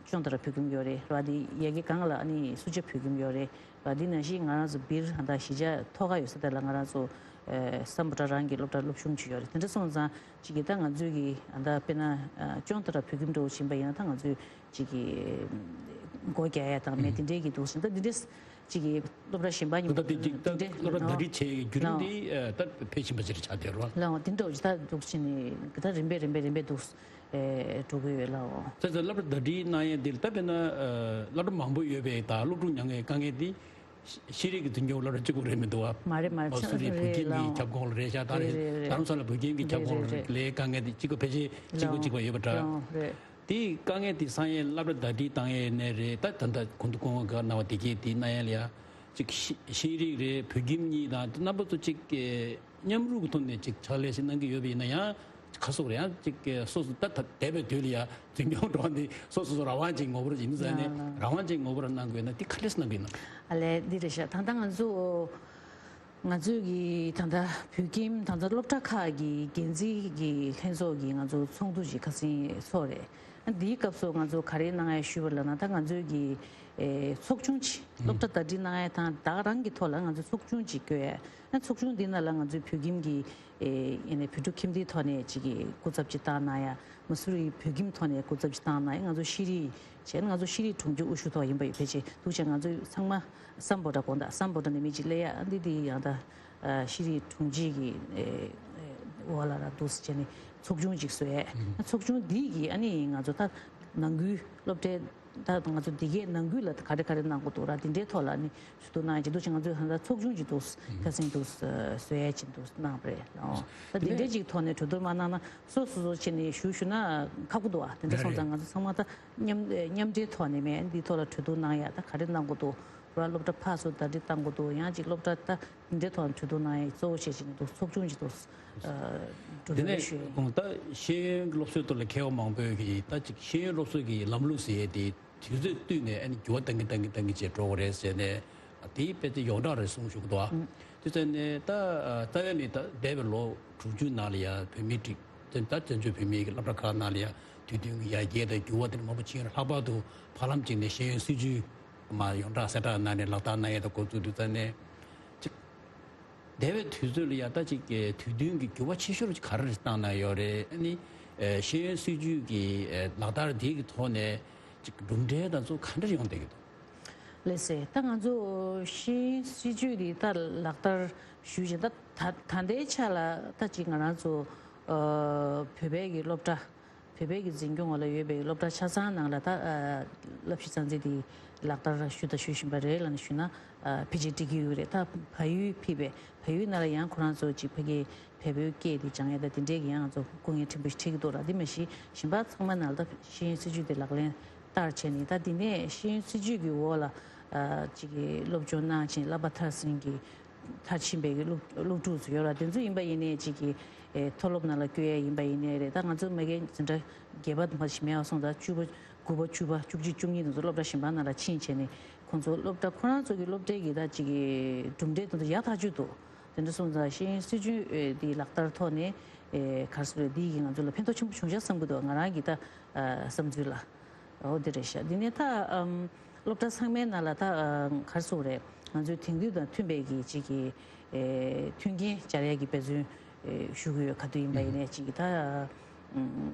ཅོན་ཏ་ར་བོད་ཁྱིམ་ཡོད་རེད་བ། དེ་ཡ་གི་སྒང་ལ་ཨ་ནི་སུ་ཇ་བོད་ཁྱིམ་ཡོད་རེད་བ། དེ་ནང་བཞིན་ང་རང་ཚོ་སྦིར་ད་གཞིས་ཆགས་ཐོག་ཁ་ཡོད་ས་དེ་ལ་ང་རང་ཚོ་སམ་བྷོ་ཊ་རང་གི་སློབ་གྲྭ་སློབ་ཆུང་ཅིག་ཡོད་རེད། དེ་འདྲ་སོང་ཙང་ཅིག་གི་ད་ང་ཚོས་ཀྱི་ད་དཔེར་ན་ཅོན་ཏ་ར་བོད་ཁྱིམ་འདྲ་བོ་ཕྱིན་པ་ཡིན་ན། ད་ང་ཚོས་ཅིག་གི་སྒོ་རྒྱག་ཡ་དང་མེད་དེ་འདྲའི་གི་འདུག་ཟིན། ད་འདི་འདྲས་ཅིག་གི་སློབ་གྲྭ་གཞན་པ་ཉིན་ད་ལྟ་དེ་ཅིག་ད་དེ་འདྲས་སློབ་གྲྭ་ད་རེས་བྱས་བརྒྱུད་རིམ་ལའོ། དེ་ད་ཕལ་ཆེན་པ་ཅིག་ཆགས་བསྡད་རོགས། ལའོ་དེ་འདྲ་བོ་ཅིག་ད་འདུག་ཕྱིན་ནས་ད་རིམ་པས་རིམ་པས་རིམ་པས་འདུག་འགྲོ་གི་ཡོད་ལའོ། ད་ད་སློབ་གྲྭ་ད་རེས་གནང་ཡས་འདིར་ད་དཔེར་ན་སློབ་གྲྭ་མང་པོ་ཡོད་པའི་ད་སློབ་ཕྲུག་མྱངས་པའི་དཀའ་ངལ་དེ། ཤེས་རིག་གི་འཛིན་སྐྱོང་སློབ་གྲྭ་གཅིག་པུ་རེད་མི་འདུག་བ། མ་རེད་མ་རེད། ཨོ་སུ་རི་བོད་རེད་ཁྱིམ་གྱི་ལའོ། ཁྱབ་ཁོངས་ལ་རེད་ཤག་ད་རེད་རེད་རེད། རྡ་རམ་ས་ལ་བོད་ཁྱིམ་གྱི་ཁྱབ་ཁོངས་ལ་རེད་རེད་རེད། ལའི་དཀའ་ངལ་དེ་གཅིག་པ་ཕལ་ཆེར་གཅིག་པ་གཅིག་པ་ཡོད་པ་འདྲ། ལའོ་རེད། དེའི་དཀའ་ངལ་དེ་སང་ཡས་སློབ་གྲྭ་ཟླ་སྒྲིལ་བཏང་ཡས་ནས་རེད། ད་ད་ལྟ་གོང་དུ་སྐོང་བ་གནང་བ་དེ་གས་དེ་གནང་ཡས་ལ་ཡ་གཅིག་ཤེས་རིག་རེད། བོད་ཁྱིམ་གཉིས་དང་རྣམ་པ་ཚོ་གཅིག་མཉམ་རུབ་ཀྱི་ཐོག་ནས་ཅིག་ཕྱག་ལས་ཤིག་གནང་གི་ཡོད་པ་ཡིན་ན་ཡང་ཁ་སོག་རེད། ཡང་ཅིག་སོ་སོ་ད་ད་འདས་པའི་དུས་ལ་ཡ་འཛིན་སྐྱོང་འགྲོ་བ་འདི་སོ་སོ་སོ་རང་དབང་ཅིག་ངོ་བོར་ཡིན་ཟེར་ནས་ལ་ལ། རང་དབང་ཅིག་ངོ་བོར་གནང་དགོས་ན་འདི་ག་འདྲས་གནང་དགོས་ན། ཨ་ལས་འདི་རེད་ཤག་ད་ལྟ་ང་ཚོ་ང་ཚོས་ཀྱི་ད་ལྟ་བོད་ཁྱིམ་ད་ལྟ་སློབ་གྲྭ་ཁག་གི་འགན་འཛིན་གྱི་ལྷན་ཚོགས་ཀྱི་ང་ཚོ་ཚོགས་འདུ་ཅིག་ཁ་སང་ཚོགས་རེད། འདིའི་སྐབས་སུ་ང་ཚོ་ག་རེ་གནང་ཡ་ཞུས་པ་ལབ་ན། ད་ང་ཚོས་ཀྱི་ཚོགས་ཆུང་ཅིག་སློབ་གྲྭ་ཟླ་སྒྲིལ་གནང་ཡ་དང་ད་ག་རང་གི་ཐོག་ལ་ང་ཚོ་ཚོགས་ཆུང་ཅིག་བསྐོས་ཡ། ཚོགས་ཆུང་འདི་ནང་ལ་ང་ཚོའི་བོད་ཁྱིམ་གྱི་ཨེ་ཡིན་ནའི་བོད་ཕྲུག་ཁྱིམ་སྡེའི་ཐོག་ནས་ཅིག་གི་སྐུ་ཚབ་ཅིག་བཏང་གནང་ཡ། མ་སུ་རི་བོད་ཁྱིམ་ཐོག་ནས་སྐུ་ཚབ་ཅིག་བཏང་གནང་ཡ། ང་ཚོ་ཤེས་རིག་བྱས་ན་ང་ཚོ་ཤེས་རིག་དྲུང་ཆེ་དབུ་བཞུགས་ཐོག་ཡིན་པ་ཡོད། ཕལ་ཆེར་འདུག་བྱས་ང་ཚོ་ཚང་མ་སམ་བྷོ་ཊ་དགོངས་དག་སམ་བྷོ་ཊ་ནས་མི་ཅིག་སླེབས་ཡ། འདི་འདི་ཡང་ད་ཤེས་རིག་དྲུང་ཆེ་གི་ཨེ་ཨེ་འོག་ལ་ར་འདུག་བྱས་ནས་ཚོགས་ཆུང་ཅིག་བཟོས་ཡ། ཚོགས་ཆུང་འདི་གི་ཨ་ནི་ང་ཚོ་ད་ནང་ཁུལ་སློབ་གྲྭའི་ད་ང་ཚོ་འདི་གའི་ནང་ཁུལ་ལ་ག་རེ་ག་རེ་གནང་དགོས་འདུག་ར། འདི་འདྲའི་ཐོག་ལ་ནི་ཞུ་གཏུག་གནང་ཡ་ཅིག་འདུག་བྱས་ང་ཚོས་ཧ་ད་ཚོགས་ཆུང་ཅིག་འདུག་ཁ་སང་འདུག་བཟོ་ཡ་ཅིག་འདུག་གནང་བ་རེད། ཨོ་ད་འདི་འདྲའི་ཅིག་ཐོག་ནས་གྲོས་བསྡུར་མ་གནང་ན་སོ་སོ་སོ་བྱས་ནས་ཞུ་ཞུ་ན་ཁག་པོ་འདུག་ཨ། དེ་འདྲ་སོང་ཙང་ང་ཚོ་ཚང་མ་ད་མཉམ་མཉམ་འབྲེལ་ཐོག་ནས་མེད་འདི་ཐོག་ལ་གྲོས་བསྡུར་གནང་ཡ། ད་ག་རེ་གནང་དགོས་འདུག་ར། སློབ་གྲྭ་ཕར་ཚུར་ཟླ་སྒྲིལ་གཏང་དགོས་འདུག་ཡང་ཅིག་སློབ་གྲྭ་ད་འདི་འདྲའི་ཐོག་ནས་གྲོས་བསྡུར་གནང་ཡ་གཙོ་བོ་བྱས་ཅིག་འདུག་ཚོགས་ཆུང་ཅིག་འདུག་གྲོས་དེ་བསྡུར་ནས་ཞུ་ཡ་ཡིན། གོང་ད་ཤེས་ཡོན་གྱི་སློབ་གསོའི་ཐོག་ལ་མཁས་པ་མང་པོས་ཀྱིས་ད་ཅིག་ཤེས་ཡོན་སློབ་གསོ་གི་ལམ་ལུགས་ཟེར་ཡས་དེ་དུས་ཚོད་བསྟུད་ནས་ཨ་ནི་འགྱུར་བ་གཏང་གི་གཏང་གི་གཏང་གི་བྱས་འགྲོ་གི་རེད་ཟེར་ནས་དེའི་དཔེ་དེ་ཡོངས་གྲགས་རེད་གསུངས་བཞུགས་འདུག་ཨ། དེ་ཚོ་ནས་ད་རྩ་བའི་ནས་ད་འདས་པའི་ལོ་དྲུག་ཅུ་ནང་ལ་ཡ་བོད་མིའི་སྒྲིག་ད་བཙན་བྱོལ་བོད་མིའི་སློབ་གྲྭ་ཁག་ནང་ལ་ཡ་དུས་བསྟུན་གྱི་ཡར་རྒྱས་དང་འགྱུར་བ་དེ་འདྲ་མང་པོ་ཕྱིན་ཡོད་རེད། ལྷག་པར་དུ་བར་ལམ་ཅིག་ནས་ཤེས་ཡོན་སྲིད་བྱུས་མར་ཡོངས་གྲགས་གསལ་བསྒྲགས་གནང་ནས་ལག་བསྟར་གནང་ཡས་དང་འགོ་བཙུགས་དུས་ཙམ་ནས་ཅིག་འདས་པའི་དུས་ཚོད་ལ་ཡ་ད་ཅིག་གི་དུས་བསྟུན་གྱི་འགྱུར་བ་ཆེ་ཤོས་ཅིག་ག་རེ་བཏང་གནང་ཡོད་རེད། ཨ་ནི་ཨེ་ཤེས་ཡོན་སྲིད་བྱུས་ཀྱི་ཨེ་ལག་བསྟར་དེ་གི་ཐོག་ནས་ཅིག་གྲུབ་འབྲས་དང་ཚོ་ག་འདྲ་ཡོང་བསྡད་ཀྱི་འདུག་ལགས་སེ། ད་ང་ཚོ་ཤེས་ཡོན་སྲིད་བྱུས་འདི་ད་ལག་བསྟར་ཞུས་བཞིན་ད་ད་ད་ལྟའི་ཆ་ལ་ད་ཅིག་ང་རང་ཚོ་ཨ་བོད་པའི་གི་སློབ་གྲྭ་བོད་པའི་གི་འཛིན་སྐྱོང་འོག་ལ་ཡོད་པའི་སློབ་གྲྭ་ཆ་ཚང་ནང་ལ་ད་ཨ་བསླབ་གཞི་རྩ་འཛིན་དེ་ལག་བསྟར་ཞུ་དང་ཞུ་བཞིན་པ་རེད་ལབ་ནས་ཞུས་ན་ཨ་ཕལ་ཆེར་འགྲིག་གི་ཡོད་རེད། ད་བལ་ཡུལ་ཕེབས་པའི་བལ་ཡུལ་ནང་ལ་ཡང་ཁོ་རང་ཚོ་ཅིག་ཕ་གི་བལ་པོའི་སྐད་དེ་སྦྱང་ཡ་ད་དེ་འདྲའི་གི་ཡང་ང་ཚོ་སྐུ་ངལ་ཕྲན་བུ་ཞིག་འཕྲད་ཀྱི་འདུག་ར། དེ་མ་གཞི་གཞན་པ་ཚང་མ་ནང་ལ་ད་ཤེས་ཡོན་སྲིད་བྱུས་དེ་ལག་ལེན་བསྟར་བྱས་ནས་ད་དེ་ནས་ཤེས་ཡོན་སྲིད་བྱུས་ཀྱི་འོག་ལ་ཅིག་གི་སློབ་སྦྱོང་གནང་བྱས་བསླབ་པ་མཐར་ཕྱིན་གྱི་མཐར་ཕྱིན་པའི་གི་སློབ་སློབ་ཕྲུག་ཚོ་ཡོད་ར། དེ་ཚོ་ཡིན་པ་ཡིན་ནའི་ཅིག་གི་ཨེ་མཐོ་སློབ་ནང་ལ་བསྐྱོད་ཡས་ཡིན་པ་ཡིན་ནའི་རེད། ད་ང་ཚོ་མ་གི་འཛིན་གྲྭ་བརྒྱད་པ་དང་ཕར་ཞིག་མེད་པ་སོང་ཙང་བཅུ་པ་དགུ་པ་བཅུ་པ་བཅུ་གཅིག་བཅུ་གཉིས་དེ་ཚོ་སློབ་གྲྭ་གཞན་པ་ནང་ལ་ཕྱིན་བྱས་ནས་ཁོང་ཚོ་སློབ་གྲྭ་ཁོ་རང་ཚོ་གི་སློབ་གྲྭའི་གི་ད་ཅིག་གི་གྲུབ་འབྲས་དེ་ཚོ་ཡག་ཐག་ཆོད་འདུག་དེ་འདྲ་སོང་ཙང་ཤེས་ཡོན་སྲིད་བྱུས་ཨེ་འདི་ལག་བསྟར་ཐོག་ནས་ཨེ་ག་རེ་ཟེར་དགོས་རེད། འདི་གི་ང་ཚོ་ལ་ཕན་ཐོགས་ཆེན་པོ་བྱུང་ཤག་བསམ་གྱི་འདུག་ང་རང་གི་ད་ཨ་བསམ་ཚུལ་ལ། འོ་དེ་རེད་ཤག་དེ་ནས་ད་ཨམ་སློབ་གྲྭ་ཚང་མའི་ནང་ལ་ད་ཨ་ག་རེ་ཟེར་དགོས་རེད། ང་ཚོའི་དེང་དུས་དང་མཐུན་པའི་གི་ཅིག་གི་ཨེ་མཐུན་རྐྱེན་སྦྱར་ཡ་གི་འབད་བརྩོན་ཨེ་ཞུ་གི་ཡོད། ག་དུས་ཡིན་པ་ཡིན་ནའི་ཅིག་གི་ད་ཨམ་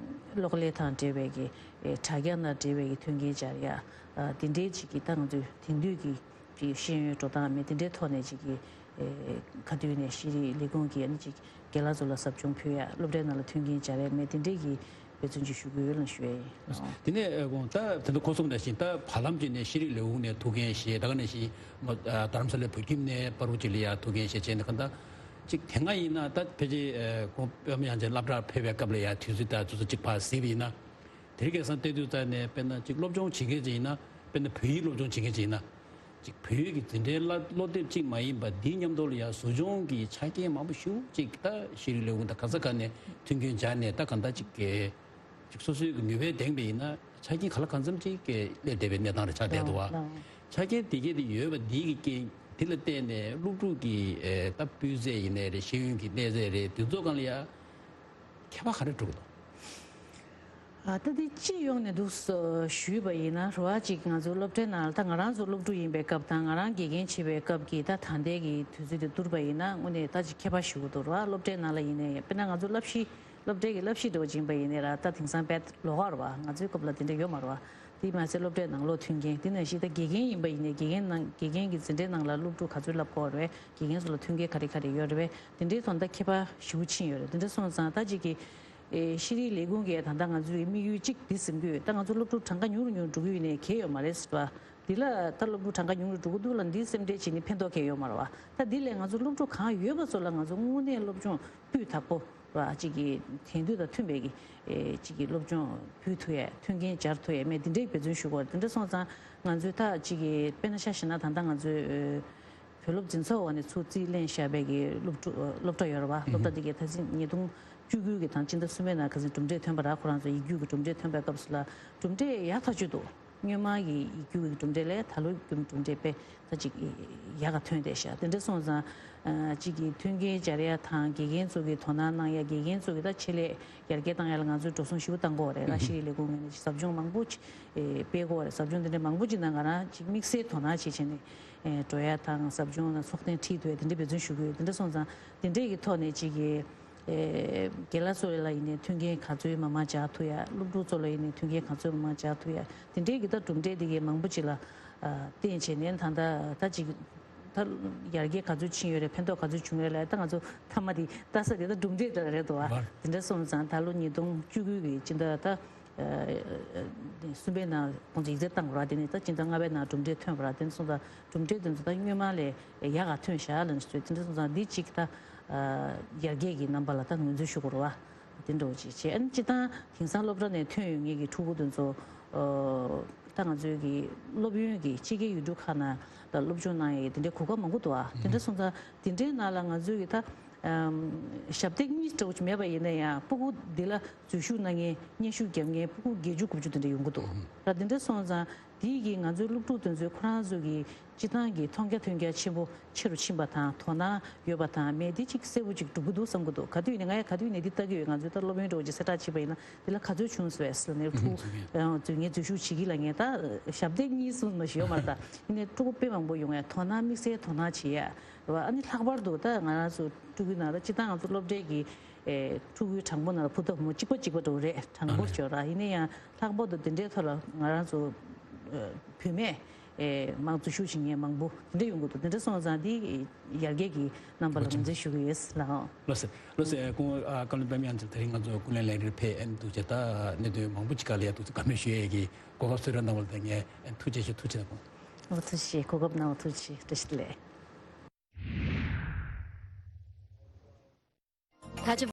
གློག་ཀླད་དང་འབྲེལ་བའི་གི་ཨེ་དྲ་རྒྱ་དང་འབྲེལ་བའི་གི་མཐུན་རྐྱེན་སྦྱར་ཡ་ཨ་དེ་འདྲའི་ཅིག་གི་ད་ང་ཚོའི་དེང་དུས་ཀྱི་ཅིག་ཤེས་ཡོན་འགྲོ་སྟངས་མེད་དེ་འདྲའི་ཐོག་ནས་ཅིག་གི་ཨེ་ག་དུས་ནས་ཤེས་རིག་ལས་ཁུངས་ཀྱིས་ཨ་ནི་ཅིག་རྒན་ལགས་ཚོ་ལ་ཟབ་སྦྱོང་ཕུལ་ཡ་སློབ་གྲྭའི་ནང་ལ་མཐུན་རྐྱེན་སྦྱར་ཡ་མེད་དེ་འདྲའི་གི་འབད་བརྩོན་ཅིག་ཞུ་གི་ཡོད་ལ་ཞུ་ཡ་ཡིན། དེ་ནས་ཨེ་དགོངས་ད་དེ་འདྲ་གོ་སོང་ནང་བཞིན་ད་བར་ལམ་ཅིག་ནས་ཤེས་རིག་ལས་ཁུངས་ནས་ཐུགས་འགན་བཞེས་ད་ག་ནང་བཞིན་མ་ཨ་རྡ་རམ་ས་ལའི་བོད་ཁྱིམ་ནས་པ་རུ་ཅིག་ལ་ཡ་ཐུགས་འགན་བཞེས་བྱས་ནས་གང་ལྟར་ཅིག་དེ་སྔ་ཡིན་ན་ད་ཕལ་ཆེར་ཨེ་ཁོང་པདྨ་དབྱངས་ཅན་སློབ་གྲྭར་ཕེབས་པའི་སྐབས་ལ་ཡ་དུས་ཚོད་ད་ཚོད་ཚོད་ཅིག་ཕར་གཟིགས་པ་ཡིན་ན་དེ་རིང་ཁ་སང་བལྟས་དུས་ཙམ་ནས་དཔེར་ན་ཅིག་སློབ་སྦྱོང་བྱེད་མཁན་ཅིག་ཡིན་ན་དཔེར་ན་བོད་ཡིག་སློབ་སྦྱོང་བྱེད་མཁན་ཅིག་ཡིན་ན། ཅིག་བོད་ཡིག་གི་འཛིན་གྲྭའི་སློབ་དེབ་ཅིག་མ་ཡིན་པ་འདིའི་མཉམ་དུ་ལ་ཡང་གཟུགས་སྦྱོང་གི་ཆ་རྐྱེན་མང་པོ་ཞེ་པོ་ཅིག་ད་ཤེས་རིག་ལས་ཁུངས་དང་ག་ས་ག་ནས་མཐུན་རྐྱེན་སྦྱར་ནས་ད་གང་ལྟར་ཅིག་གི་ཅིག་སོ་སོའི་གི་ནུས་པས་ལྡན་པ་ཡིན་ན་ཆ་རྐྱེན་ག་ལ་གང་འཚམ་ཅིག་གི་སླེབས་བསྡད་པའི་གནས་སྟངས་རེ་ཆགས་བསྡད་འདུག་བ། ཆ་རྐྱེན་དེ་གས་དེ་ཡོད་པ་འདི་གི་རྐྱེན་དེ་ལ་བརྟེན་ནས་སློབ་ཕྲུག་གི་ད་སྤུས་ཚད་ཡིན་ནའི་རེད། ཤེས་ཡོན་གྱི་གནས་ཚད་རེད། དེ་ཚོ་སྒང་ལ་ཡ་ཁྱད་པར་ག་རེ་འགྲོ་གི་འདུག་ཨ། ད་འདི་སྤྱི་ཡོངས་ནས་འདུག་སེ་ཞུས་པ་ཡིན་ན་རེད་བ། ཅིག་ང་ཚོའི་སློབ་གྲྭའི་ནང་ལ་ད་ང་རང་ཚོ་སློབ་ཕྲུག་ཡིན་པའི་སྐབས་དང་ང་རང་དགེ་རྒན་བྱེད་པའི་སྐབས་ཀྱི་ད་ད་ལྟའི་གི་དུས་ཚོད་དེ་བསྡུར་བ་ཡིན་ན་དངོས་གནས་ད་ཅིག་ཁྱད་པར་ཞེ་པོ་འདུག་རེད་བ། སློབ་གྲྭའི་ནང་ལ་ཡིན་ནའི་དཔེར་ན་ང་ཚོ་བསླབ་གཞི་སློབ་གྲྭའི་གི་བསླབ་གཞི་འདྲ་བོ་ཅིག་ཡིན་པ་ཡིན་ནའི་ར་ད་དེང་སང་དཔེ་ལོགས་ཀ་རེད་བ། ང་ཚོའི་སྐབས་ལ་དེ་འདྲ་ཡོད་མ་རེད་བ། དེ་མ་ཟད་སློབ་གྲྭའི་ནང་ལོགས་མཐུན་རྐྱེན་དེ་ནང་བཞིན་ད་དགེ་རྒན་ཡིན་པ་ཡིན་ནའི་དགེ་རྒན་ནང་དགེ་རྒན་གྱི་འཛིན་གྲྭའི་ནང་ལ་སློབ་ཕྲུག་ག་ཚོད་བསླབ་དགོས་རེད། དགེ་རྒན་ཚོ་ལ་མཐུན་རྐྱེན་ག་རེ་ག་རེ་ཡོད་རེད། དེ་འདྲའི་ཐོག་ད་ཁྱད་པར་ཞེ་པོ་ཕྱིན་ཡོད་རེད། དེ་འདྲ་སོང་ཙང་ད་ཅིག་གི་ཨེ། ཤེས་རིག་ལས་ཁུངས་ཀྱིས་ད་ལྟ་ང་ཚོའི་དམིགས་ཡུལ་གཅིག་འདི་ཟིན་གྱི་ཡོད། ད་ང་ཚོ་སློབ་ཕྲུག་གྲངས་ཀ་ཉུང་རུ་ཉུང་རུ་འགྲོ་གི་ཡོད་ནའི་གལ་ཡོད་མ་རེད་ཟེར་བ། འདི་ལ་ད་སློབ་ཕྲུག་གྲངས་ཀ་ཉུང་རུ་འགྲོ་གི་འདུག་ལ་འདི་སེམས་ཁྲལ་བྱས་ནས་ཕན་ཐོགས་གལ་ཡོད་མ་རེད་བ། ད་འདི་ལས་ང་ཚོ་སློབ་ཕྲུག་གང་ཡོད་པ་ཚོ་ལ་ང་ཚོ་དངོས་གནས་སློབ་སྦྱོང་སྤུས་དག་པོ་ར་གཅིག་གི་དེང་དུས་དང་མཐུན་པའི་གི་ཨེ། གཅིག་གི་སློབ་སྦྱོང་ཕུལ་ཐུབ་ཡས་མཐུན་རྐྱེན་སྦྱར་ཐུབ་ཡས་མེད་འདི་འདྲའི་འབད་བརྩོན་ཞུ་དགོས་རེད། དེ་འདྲ་སོང་ཙང་ང་ཚོས་ད་གཅིག་གི་དཔེར་ན་ཆ་བཞག་ན་ད་ལྟ་ང་ཚོའི་ཨེ། བོད་སློབ་འཛིན་ཚོགས་འོག་ནས་ཚུར་རྩིས་ལེན་བཞག་པའི་གི་སློབ་ཕྲུག་སློབ་གྲྭ་ཡོད་རེད་བ། སློབ་གྲྭ་དེ་གའི་ད་ཅི་ཉིས་སྟོང་བཅུ་དགུ་གི་དང་སྤྱི་ཟླ་གསུམ་པའི་ནང་ཁ་སང་གྲུབ་འབྲས་ཐོན་པ་ར། ཁོ་རང་ཚོ་ཡིག་རྒྱུགས་ཀྱི་གྲུབ་འབྲས་ཐོན་པའི་སྐབས་སུ་ལ་གྲུབ་འབྲས་ཡག་ཐག་ཆོད་འདུག་སྔོན་མ་གི་ཡིག་རྒྱུགས་ཀྱི་གྲུབ་འབྲས་ལས་ད་ལོའི་གྲུབ་འབྲས་དཔེ་ད་ཅིག་ཡག་ག་ཐོན་བསྡད་ཤག་དེ་འདྲ་སོང་ཙང་ཨ། གཅིག་གི་མཐུན་རྐྱེན་སྦྱར་ཡ་དང་དགེ་རྒན་ཚོ་གི་དོ་སྣང་གནང་ཡ། དགེ་རྒན་ཚོ་གི་ད་ཆེད་ལས་ཡར་རྒྱས་བཏང་ཡ་ལ་ང་ཚོས་འགྲོ་སོང་ཞེ་པོ་བཏང་དགོས་རེད་ར། ཤེས་རིག་ལས་ཁུངས་ངོས་ནས་ཟབ་སྦྱོང་མང་པོ་ཅིག་ཨེ། སྤེལ་དགོས་རེད། ཟབ་སྦྱོང་དེ་འདྲ་མང་པོ་ཅིག་ནང་ང་རང་ཅིག་དམིགས་བསལ་དོ་སྣང་བྱེད་བྱས་ནས་ཨེ། འགྲོ་ཡ་དང་ཟབ་སྦྱོང་ལ་ཚོགས་ཐེངས་ཁྲིད་ཐུབ་ཡ་དེ་འདྲ་འབད་བརྩོན་ཞུ་གི་ཡོད། དེ་འདྲ་སོང་ཙང་དེ་འདྲའི་གི་ཐོག་ནས་ཅིག་གི་ཨེ། རྒན་ལགས་ཚོ་ལ་ཡིན་ནའི་མཐུན་རྐྱེན་ག་ཚོད་མང་མང་སྦྱར་ཐུབ་ཡ། སློབ་ཕྲུག་ཚོ་ལ་ཡིན་ནའི་མཐུན་རྐྱེན་ག་ཚོད་མང་མང་སྦྱར་ཐུབ་ཡ། དེ་འདྲའི་གི་ད་གྲུབ་འབྲས་དེ་གའི་མང་པོ་ཅིག་ལ་ཨ། བརྟེན་བྱས་ནས་ད་ལྟ་ད་ཅིག་ད་ཡར་རྒྱས་ག་ཚོད་ཕྱིན་ཡོད་རེད། ཕན་ཐོགས་ག་ཚོད་བྱུང་ཡོད་རེད་ལབ་ཡ། ད་ང་ཚོ་མཐའ་མ་དེ་ལྟ་ས་དེ་ད་གྲུབ་འབྲས་འདྲ་རེད་འདུག་བ། དེ་འདྲ་སོང་ཙང་ད་ལོ་ཉིས་སྟོང་བཅུ་དགུ་གི་སྤྱི་ཟླ་ད་ཨ། གསུམ་པའི་ནང་ཁོང་ཚོ་ཡིག་ཚད་བཏང་བ་ར། དེ་ནས་ད་སྤྱི་ཟླ་ལྔ་པའི་ནང་གྲུབ་འབྲས་ཐོན་པ་ར། དེ་ནས་སོང་ཙང་གྲུབ་འབྲས་དེ་ཚོ་ད་སྔོན་མ་ལས་ཡག་ག་ཐོན་ཤག་ལབ་ནས་ཟེར། དེ་འདྲ་སོང་ཙང་འདི་གཅིག་ད་ཨ། ཡར་རྒྱས་ཀྱི་རྣམ་པ་ལ་ད་ངོས་འཛིན་ཞུ་དགོས་རེད་བ། དེ་འདྲ་བོ་ཅིག་བྱས། ཨ་ནི་སྤྱིར་བཏང་དེང་སང་སློབ་གྲྭ་ནས་ཐོན་ཡོང་མཁན་གྱི་ཕྲུ་གུ་དེ་ཚོ་ཨོ། ད་ང་ཚོའི་གི་སློབ་ཡོན་གྱི་ཕྱི་རྒྱལ་ཡུལ་གྲུ་ཁག་ནང་ལ་སློབ་སྦྱོང་གནང་ཡས་དེ་འདྲའི་གོ་སྐབས་མང་པོ་འདུག་ཨ། དེ་འདྲ་སོང་ཙང་དེ་འདྲའི་ནང་ལ་ང་ཚོའི་གི་ད་ཨམ། ཞབས་སྟེགས་གཉིས་འདྲ་བོ་ཅིག་མེད་པ་ཡིན་ན་ཡང་ཕྲུ་གུ་འདི་ལ་འཛུལ་ཞུགས་གནང་མཁན་སྙན་ཞུ་བརྒྱབ་མཁན་ཕྲུ་གུ་བརྒྱད་ཅུ་དགུ་བཅུ་དེ་འདྲ་ཡོང་གི་འདུག་ར། དེ་འདྲ་སོང་ཙང་དེ་གི་ང་ཚོའི་སློབ་ཕྲུག་དེ་ཚོའི་ཁོ་རང་ཚོ་གི་སྤྱིར་བཏང་གི་མཐོང་རྒྱ་ཐོས་རྒྱ་ཆེན་པོ་ཆེ་རུ་ཕྱིན་པ་དང་དོ་སྣང་ཡོད་པ་དང་མེད་དེ་གཅིག་གསལ་པོ་གཅིག་འགྲུབ་ཀྱི་འདུག་བསམ་གྱི་འདུག་ག་དུས་ཡིན་ནའི་ང་ཡང་ག་དུས་ཡིན་ནའི་འདི་ལྟ་གི་ཡོད། ང་ཚོའི་ད་སློབ་ཡོན་འདྲ་བོ་ཅིག་གསལ་བསྒྲགས་བྱས་པ་ཡིན་ན་འདི་ལ་ག་ཚོད་བྱུང་སོང་ཟེར་ནས་ཕྲུ་གུ་ཨ། ཚོས་ངས་འཛུལ་ཞུགས་བྱེད་ཀྱི་ལབ་མཁན་ད་ཞབས་སྟེགས་གཉིས་གསུམ་མ་ཞིག་ཡོད་མ་རེད། ད་ཡིན་ནའི་ཕྲུ་གུ་དཔེ་མང་པོ་ཡོང་ཡ། དོ་སྣང་དམིགས་བསལ་དོ་སྣང་བྱེད་ཡ་རེད་བ། ཨ་ནི་ལྷག་པར་དུ་ད་ང་རང་ཚོ་ཕྲུ་གུའི་ནང་ལ་སྤྱིར་བཏང་ང་ཚོ་སློབ་གྲྭའི་གི་ཨེ། ཕྲུ་གུའི་གྲངས་འབོར་ནང་ལ་བུ་དང་བུ་མོ་གཅིག་པ་གཅིག་པ་འདྲ་བོ་རེད། གྲངས་འབོར་ཅིག་ཡོད་ར། ཡིན་ན་ཡང་ལྷག་པར་དུ་དེ་འདྲའི་ཐོག་ལ་ང་རང་ཚོ་ཨ། བུད་མེད་ཨེ། མང་འཛུལ་ཞུགས་བྱེད་མཁན་མང་པོ་དེ་འདྲ་ཡོང་གི་འདུག་དེ་འདྲ་སོང་ཙང་འདི་ཡར་རྒྱས་ཀྱི་རྣམ་པ་ལ་ངོས་འཛིན་ཞུ་གི་ཡོད་ལགས། ལགས་སོ། ལགས་སོ། ཨེ། སྐུ་ངོ་ཨ། བཀའ་བློན་པད་མ་དབྱངས་ཅན། དེ་རིང་ང་ཚོ་ཀུན་གླེང་ལས་རིམ་ཕེབས་ཨེ་འདུག་བྱས། ད་གནད་དོན་མང་པོ་ཅིག་སྒང་ལ་ཡ་འདུག་བཀའ་མོལ་ཞུ་ཡས་ཀྱི་གོ་སྐབས་སུ་རེ་གནང་བ་ལ་ད་ངས་ཨེ། ཐུགས་རྗེ་ཆེ། ཐུགས་རྗེ་གནང་། ཨོ། ཐུགས་རྗེ་ཆེ། གོ་སྐབས་གནང་བ་ཐུགས་རྗེ་ཆེ། བཀྲ་ཤིས་བདེ་ལེགས།